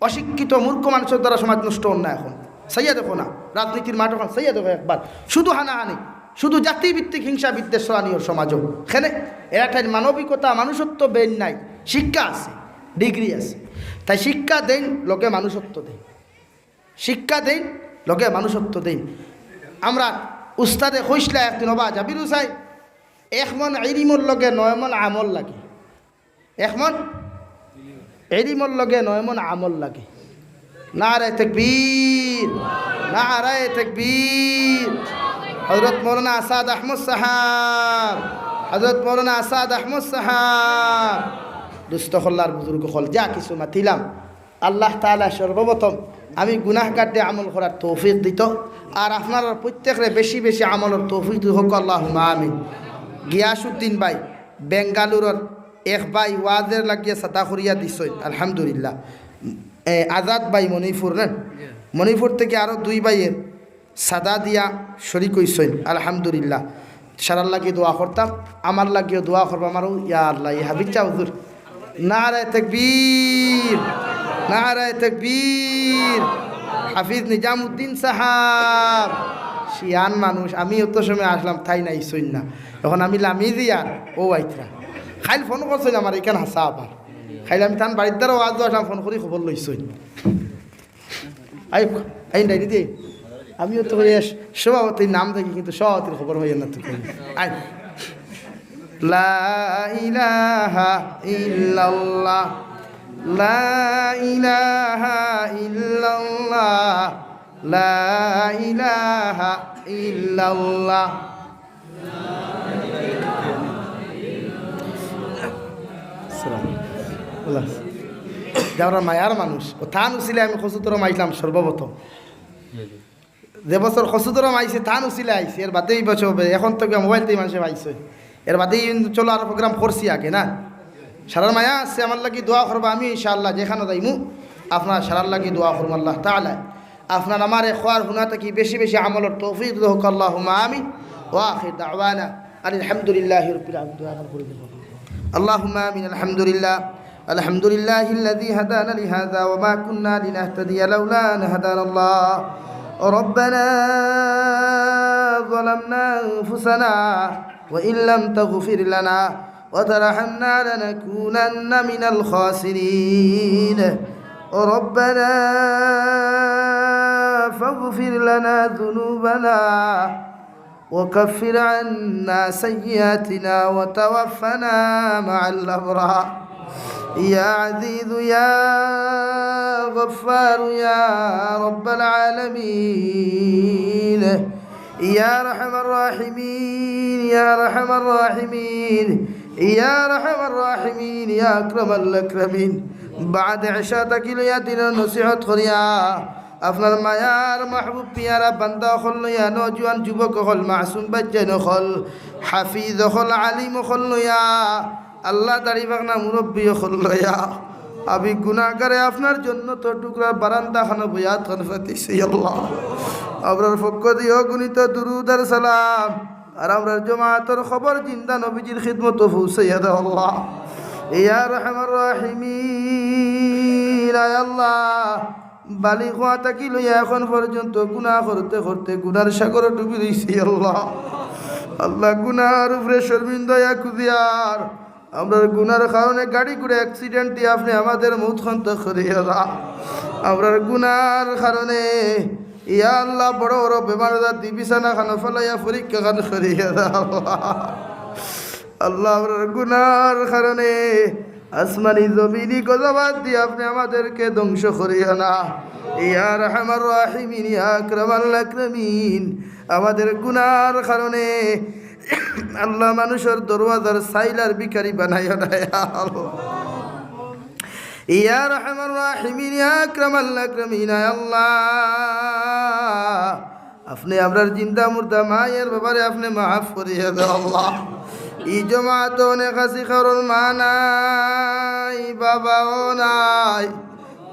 অশিক্ষিত মূর্খ মানুষর দ্বারা সমাজ নষ্ট অর না অখন। চাইয়া দেখো না, রাজনীতির মাঠ অখন চাইয়া দেখো একবার। শুধু হানাহানি, শুধু জাতিভিত্তিক হিংসা বিদ্বেষ ছড়ানি অর সমাজো। কেনে? এরা ঠাইর মানবিকতা, মানুষত্ব বেইন নাই, শিক্ষা আছে, ডিগ্রি আছে। তাই শিক্ষা দেইন, লগে মানুষত্ব দেইন। শিক্ষা দেইন, লগে মানুষত্ব দেইন। আমরার উস্তাদে কইছলা একদিন, ওবা জাবির হুসাইন, এক মন ইলিমর লগে নয় মন আমল লাগে। এক মন ইলিমর লগে নয় মন আমল লাগে। নারায়ে তাকবীর, নারায়ে তাকবীর। হযরত মাওলানা আসাদ আহমদ সাহাব, হযরত মাওলানা আসাদ আহমদ সাহাব, দুস্ত কল্লার বুজুর্গ অকল, যা কিছু মাতিলাম, আল্লাহ তাআলা সর্বপ্রথম আমি গুনাহগাররে আমল করার তৌফিক দিতো, আর আপনারার প্রত্যেকরে বেশি বেশি আমলর তৌফিক দিতো, কউক্কা আল্লাহুম্মা আমিন। গিয়াসউদ্দিন ভাই, বেঙ্গালুরর এক ভাই ওয়াজর লাগিয়া চান্দা করিয়া দিছইন, আলহামদুলিল্লাহ। এ, আজাদ ভাই মণিপুর, না? মণিপুর থাকি আরো দুই ভাইয়ে চান্দা দিয়া শরিক অইছইন, আলহামদুলিল্লাহ। সারার লাগি দোয়া করতাম, আমার লাগিও দোয়া করবা, আমারও, ইয়া আল্লাহ, ই হাফিজ সাব হুজুর। নারায়ে তাকবীর, নারায়ে তাকবীর। হাফিজ নিজামউদ্দিন সাহাব, শিয়ান মানুষ, আমি অত সময় আছলাম, তাইন আইছইন না। অখন আমি লামি দিয়ার, অউ আইতরা। কাইল ফোন করছইন আমার ইখান হাছা আবার। কাইল আমি তান বাড়ির দ্বারাও আজ আছলাম, ফোন করি খবর লইছইন। আই, আই ডায়েরি দে। আমিও তো করি সভাপতির নাম থাকি, কিন্তু সভাপতির খবর অয় না তো। আই। লা ইলাহা ইল্লাল্লাহ, লা ইলাহা ইল্লাল্লাহ, লা ইলাহা ইল্লাল্লাহ। সালাম। আল্লাহ। যে আমরার মায়ার মানুষ, অউ তান উছিলায় আমি কচুদরম আইছলাম সর্বপ্রথম। যে বছর কচুদরম আইছে, তান উছিলায় আইছে, এর বাদে ই বছর হবে। অখন তো গিয়া মোবাইল থাকি মানুষে পাইছে। এর বাদে ই চলো আরো program করছি আগে, না? সারার মায়া আছে, আমার লাগি দোয়া করবা, আমি ইনশাআল্লাহ যেখানো যাইমু, আপনারা সারার লাগি দোয়া করমু আল্লাহ তাআলায়। আপনার আমারে কওয়ার হুনা থাকি বেশি বেশি আমলর তৌফিক দেউক, আল্লাহুম্মা আমিন। ওয়া আখির দাওয়ানা আনিল হামদুলিল্লাহি রাব্বিল আলামিন। দোয়া করে দেব। اللهم آمين. الحمد لله. الحمد لله الذي هدانا لهذا وما كنا لنهتدي لولا أن هدانا الله. ربنا ظلمنا أنفسنا وإن لم تغفر لنا وترحمنا لنكونن من الخاسرين. ربنا فاغفر لنا ذنوبنا وكفر عنا سيئاتنا وتوفنا مع الأبرار. يا عزيز يا غفار يا رب العالمين. يا أرحم الراحمين، يا أرحم الراحمين، يا أرحم الراحمين، يا أكرم الأكرمين। বাদ এশা থাকি লইয়া দিনর নসিহত করিয়া, আপনার মায়ার মাহবুব পিয়ারা বান্দা অকল লইয়া, নওজোয়ান যুবক অকল, মাসুম বাচ্চাইন অকল, হাফিজ অকল, আলিম অকল লইয়া, আল্লাহ দাড়ি পাকনা মুরব্বি অকল লইয়া, আমি গুনাহগারে আপনার জন্নতর টুকরার বারান্দা খানো বয়াত খান ফাতিছি আল্লাহ। আমরার পক্ষ দিয়া অগণিত দুরুদ আর সালাম, আর আমরার জমাতর খবর জিন্দা নবীজির খিদমতো পৌঁছাইয়া দেও আল্লাহ। ইয়া আরহামার রাহিমিন, আয় আল্লাহ, বালিগ অওয়া থাকি লইয়া এখন পর্যন্ত গুনাহ করতে করতে গুনার সাগরো ডুবি রইছি আল্লাহ। আল্লাহ, গুনার উপরে শর্মিন্দা অইয়া খুজিয়ার, আমরার গুনার কারণে গাড়ি ঘোড়া accident দিয়া আপনে আমাদের মউত খান তো করিয়া দেও। আমরার গুনার কারণে ইয়া আল্লাহ, বড় বড় বেমার আজার দি বিছানা খানো ফালাইয়া পরীক্ষা খান করিয়া দাও। আল্লাহ, আমরার গুনার কারণে আসমানি জমিনি গজবাত দিয়া আপনে আমাদেরকে ধ্বংস করিও না। ইয়া আরহামার রাহিমিন, ইয়া আকরামাল আকরামিন, আমাদের গুনার কারণে আল্লাহ, মানুষর দরওয়াজার সাইলার ভিখারি বানাইও না, ইয়া আল্লাহ। ইয়া আরহামার রাহিমিন, ইয়া আকরামাল আকরামিন, আয় আল্লাহ, আপনে আমরার জিন্দা মুর্দা মায়ের বাবারে আপনে মাফ করিয়া দেও আল্লাহ। ই জমাতো অনেক আছি, কারোর মা নাই, বাবাও নাই।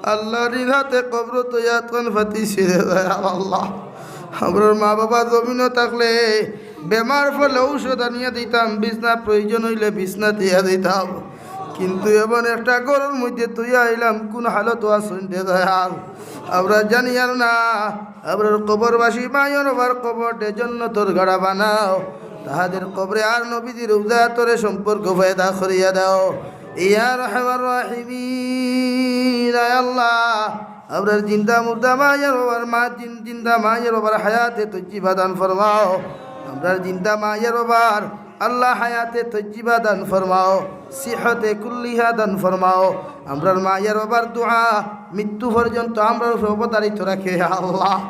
আল্লাহ, নিজ হাতে কবরো থইয়া আতখান ফাতি ছিড়ে দেও আল্লাহ। আমরার মা বাবা জমিনো থাকলে বেমার পড়লে ঔষধ আনিয়া দিতাম, বিছনা প্রয়োজন অইলে বিছনা দিয়া দিতাম, কিন্তু এমন একটা ঘরর মধ্যে থইয়া আইলাম, কুন হালতো আছইন রে দয়াল, আমরা জানিয়ার না। আমরার কবরবাসী মায়ের বাবার কবররে জন্নতর গাড়া বানাও, তাহাদের কবরে আর নবীজির রওজা আতরে সম্পর্ক পয়দা করিয়া দাও। ইয়া আরহামার রাহিমিন, আয় আল্লাহ, আমরার জিন্দা মুর্দা মায়ের বাবার মা জিন-, জিন্দা মায়ের বাবার হায়াতে তৈয়িবা দান ফরমাও। আমরার জিন্দা মায়ের বাবার আল্লাহ হায়াতে তৈয়িবা দান ফরমাও, সিহতে কুল্লিহা দান ফরমাও। আমরার মায়ের বাবার দোয়া মৃত্যু পর্যন্ত আমরার উপরে অবতারিত রাখে, ইয়া আল্লাহ।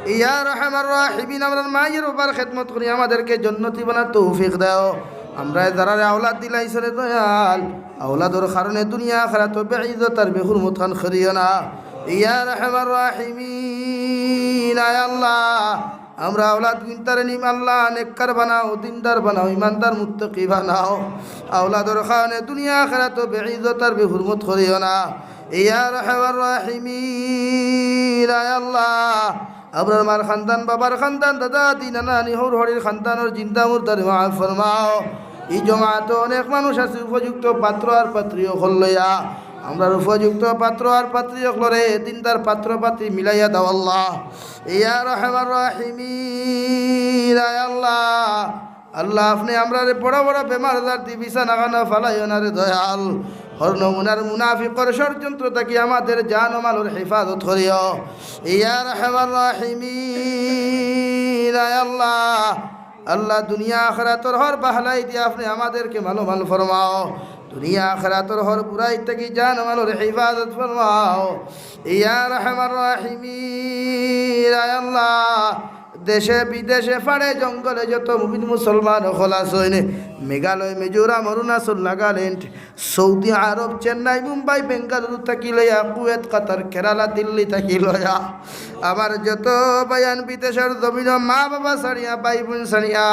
ইয়া আরহামার রাহিমিন, আমরার মায়ের বাবার খেদমত করি আমাদেরকে জন্নতি বানার তৌফিক দাও। আমরারে যারারে আওলাদ দিলাইছো রে দয়াল, আওলাদর কারণে দুনিয়া আখিরাতো বেইজ্জত আর বেহুরমত খান করিও না। ইয়া আরহামার রাহিমিন, আয় আল্লাহ, আমরার আওলাদ গুইনতারে নিম আল্লাহ, নেককার বানাও, দিনদার বানাও, ইমানদার মুত্তাকি বানাও। আওলাদর কারণে দুনিয়া আখিরাতো বেইজ্জত আর বেহুরমত করিও না। ইয়া আরহামার রাহিমিন, আয় আল্লাহ, আমরার মার খানদান, বাবার খানদান, দাদা, দাদি, নানা, নানি, হউর হড়ির খানদানর জিন্দা মুর্দারে মাফ ফরমাও। ই জমাতো অনেক মানুষ আছে উপযুক্ত পাত্র আর পাত্রী অকল লইয়া। আমরার উপযুক্ত পাত্র আর পাত্রী অকলরে দিনদার পাত্র পাত্রী মিলাইয়া দাও আল্লাহ। ইয়া আরহামার রাহিমিন, আয় আল্লাহ, আল্লাহ, আপনে আমরারে বড় বড় বেমার আজার দি বিছানা খানো ফালাইও না রে দয়াল। হর নমুনার মুনাফিকর ষড়যন্ত্র থাকি আমাদের জান ও মালর হেফাজত করিও। ইয়া আরহামার রাহিমিন, আয় আল্লাহ, আল্লাহ, দুনিয়া আখিরাতর হর বালাই দি আপনে আমাদেরকে মালামাল ফরমাও। দুনিয়া আখিরাতর হর বুরাই থাকি জান ও মালর হেফাজত ফরমাও। ইয়া আরহামার রাহিমিন, আয় আল্লাহ, দেশে বিদেশে পাড়ে জঙ্গলে যত মুমিন মুসলমান অকল আছইন, মেঘালয়, মিজোরাম, অরুণাচল, নাগাল্যান্ড, সৌদি আরব, চেন্নাই, মুম্বাই, বেঙ্গালুরু থাকি লইয়া, কুয়েত, কাতার, কেরালা, দিল্লি থাকি লইয়া, আমার যত ভাইয়াইন বিদেশর জমিনো মা বাবা ছাড়িয়া, ভাই বইন ছাড়িয়া,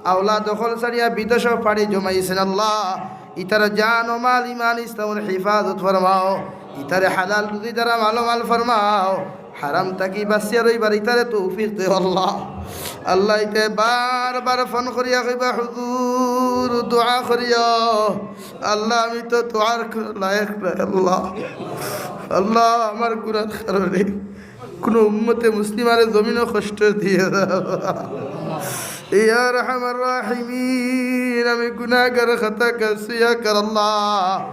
আওলাদ অকল ছাড়িয়া বিদেশো পাড়ি জমাইছইন আল্লাহ, ইতার জান ও মাল, ইমান, ইসলামর হেফাজত ফরমাও। ইতারে হালাল রুজি দ্বারা মালামাল ফরমাও। হারাম থাকি বাঁচিয়া রইবার ইতারে তৌফিক দেও আল্লাহ। আল্লাহ, ইতায় বারবার ফোন করিয়া কইবা, "হুজুর, দোয়া করিও।" আল্লাহ, আমি তো দোয়ার কুনু লায়েক নায় আল্লাহ। আল্লাহ, আমার গুনার কারণে কুনু উম্মতে মুসলিমারে জমিনো কষ্ট দিও না। ইয়া আরহামার রাহিমিন, আমি গুনাগার, খাতাকার, সিয়াকার আল্লাহ।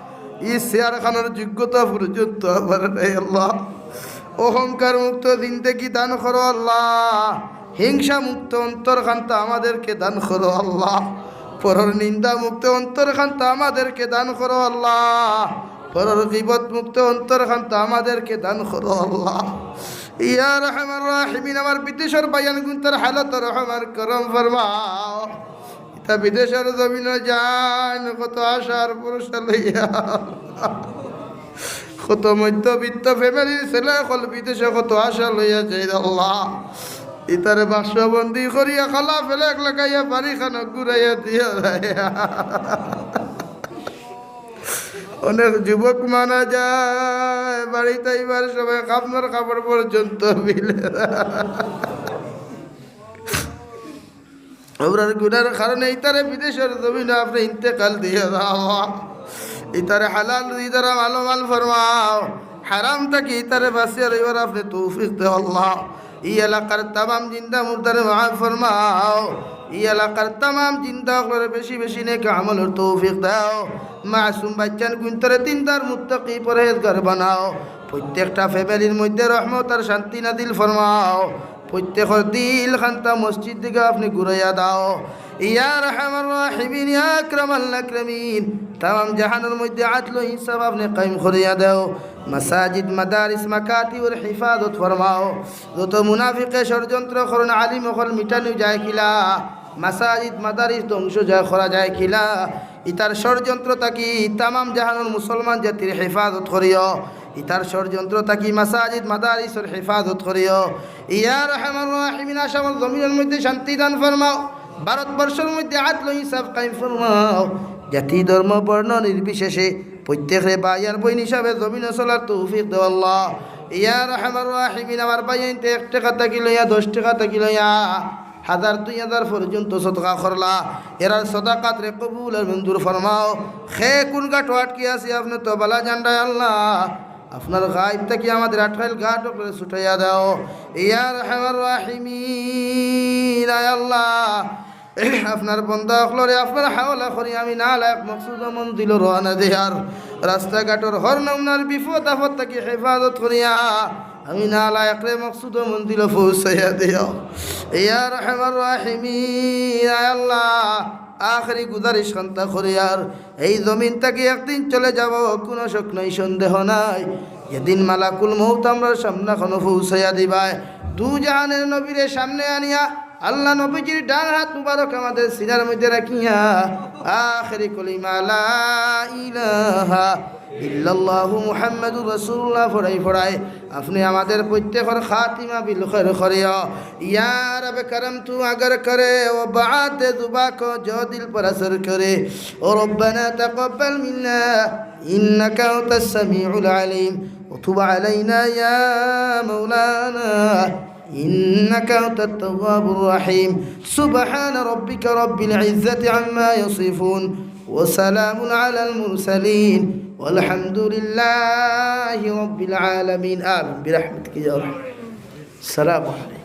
ই চেয়ার খানোর যোগ্যতা পর্যন্ত আমার নাই আল্লাহ। অহংকার মুক্ত জিন্দেগি দান করো আল্লাহ। হিংসা মুক্ত অন্তর খান্তা আমাদেরকে দান করো আল্লাহ। পরর নিন্দা মুক্ত অন্তর খান্তা আমাদেরকে দান করো আল্লাহ। পরর গীবত মুক্ত অন্তর খান্তা আমাদেরকে দান করো আল্লাহ। ইয়া আরহামার রাহিমিন, আমার বিদেশর ভাইয়াইন গুনতার হালত রহমান করম ফরমাও। ইতা বিদেশর জমিনো যাইন, কত আশার ভরসা লইয়া, কত মধ্যবিত্ত ফ্যামিলির ছেলে অকল বিদেশো কত আশা লইয়া যাইন আল্লাহ। ইতারে বাক্সবন্দি করিয়া কালা ফেলেক লাগাইয়া বাড়ি খানো ঘুরাইয়া দিয়া যায়। অনেক যুবক মারা যায়, বাড়িত আইবার সময় কাফনের কাপড় পর্যন্ত মিলে না। আমরার গুনার কারণে ইতারে বিদেশর জমিনো আপনে ইন্তেকাল দিয়া যাও। ইতারে হালাল রুজি দ্বারা মালামাল ফরমাও, হারাম থাকি ইতারে বাঁচিয়া রইবার আপনে তৌফিক দেও আল্লাহ। ই এলাকার তামাম জিন্দা মুর্দারে মাফ ফরমাও। ই এলাকার তামাম জিন্দা অকলরে বেশি বেশি নেক আমলর তৌফিক দাও। মাসুম বাইচ্চাইন গুনতারে দিনদার মুত্তাকি পরহেজগার বানাও। প্রত্যেকটা ফ্যামিলির মধ্যে রহমত আর শান্তি নাজিল ফরমাও। প্রত্যেকর দিল খান্তা মসজিদ দিকে আপনে ঘুরাইয়া দাও। ইয়া আরহামার রাহিমিন, ইয়া আকরামাল আকরামিন, তামাম জাহানর মধ্যে আদল ইনসাফ আপনে কায়েম করিয়া দাও। মাসাজিদ, মাদারিস, মাকাতিবর হেফাজত ফরমাও। যত মুনাফিকে ষড়যন্ত্র করইন, আলিম অকল মিটানি যায় কিলা, মাসাজিদ মাদারিস ধ্বংস যায় করা যায় কিলা, ইতার ষড়যন্ত্র থাকি তামাম জাহানর মুসলমান জাতির হেফাজত করিও। ইতার ষড়যন্ত্র থাকি মাসাজিদ মাদারিসর হেফাজত করিও। ইয়া আরহামার রাহিমিন, আসামর জমিনর মধ্যে শান্তি দান ফরমাও। ভারতবর্ষর মধ্যে আদল ইনসাফ কায়েম ফরমাও। জাতি, ধর্ম, বর্ণ নির্বিশেষে প্রত্যেকরে ভাই আর বইন হিসাবে জমিনো চলার তৌফিক দেও আল্লাহ। ইয়া আরহামার রাহিমিন, আমার ভাইয়াইন্তে এক টেকা থাকি লইয়া, দশ টেকা থাকি লইয়া, হাজার দুই হাজার পর্যন্ত সদকা করলা, এরার সদকাতরে কবুল আর মঞ্জুর ফরমাও। কে কুন ঘাটো আটকি আছি, আপনে তো বালা জানরা আল্লাহ। আপনার গাইব থাকি আমাদের আটকাইল ঘাট অকলরে ছুটাইয়া দাও। ইয়া আরহামার রাহিমিন, আয় আল্লাহ, আপনার বন্দা অকলরে আপনার হাওলা করি, আমি নালায়েক মকসুদ ও মঞ্জিলো রওয়ানা দেয়ার। রাস্তাঘাটর হর নমুনার বিপদ আপদ থাকি হেফাজত করিয়া আমি নালায়েকরে মকসুদ ও মঞ্জিলো পৌঁছাইয়া দিও। ইয়া আরহামার রাহিমিন, আয় আল্লাহ, আখেরি গুজারিশ খান্তা করিয়ার, এই জমিন থাকি একদিন চলে যাব, কুনু শক নাই, সন্দেহ নাই। যেদিন মালাকুল মউত আমরার সামনে খানো পৌঁছাইয়া দিবায়, দু জাহানের নবীরে সামনে আনিয়া আল্লাহ নবীজির ডান হাত মুবারক আমাদের সিনার মধ্যে রাখিয়া আখেরি কলিমা লা ইলাহা ইল্লাল্লাহু মুহাম্মাদুর রাসূলুল্লাহ পড়াই পড়াই আপনে আমাদের প্রত্যেকর খাতিমা বিল খৈর করিও। ইয়া রব করম তু আগর করে, ও বাত জুবা কো জো দিল পর আসর করে। ও রব্বানা তাকাব্বাল মিন্না ইন্নাকা আনতাস সামিউল আলিম, ওয়া তুব আলাইনা ইয়া মাওলানা ইন্নাকা আনতাত তাওয়াবুর রাহিম। সুবহানা রাব্বিকা রাব্বিল ইজ্জাতি আম্মা ইয়াসিফুন, ওয়া সালামুন আলাল মুরসালিন, ওয়ালহামদুলিল্লাহি রাব্বিল আলামিন। আমিন। বিরাহমাতিকা ইয়া আরহাম। সালামু আলাইকুম।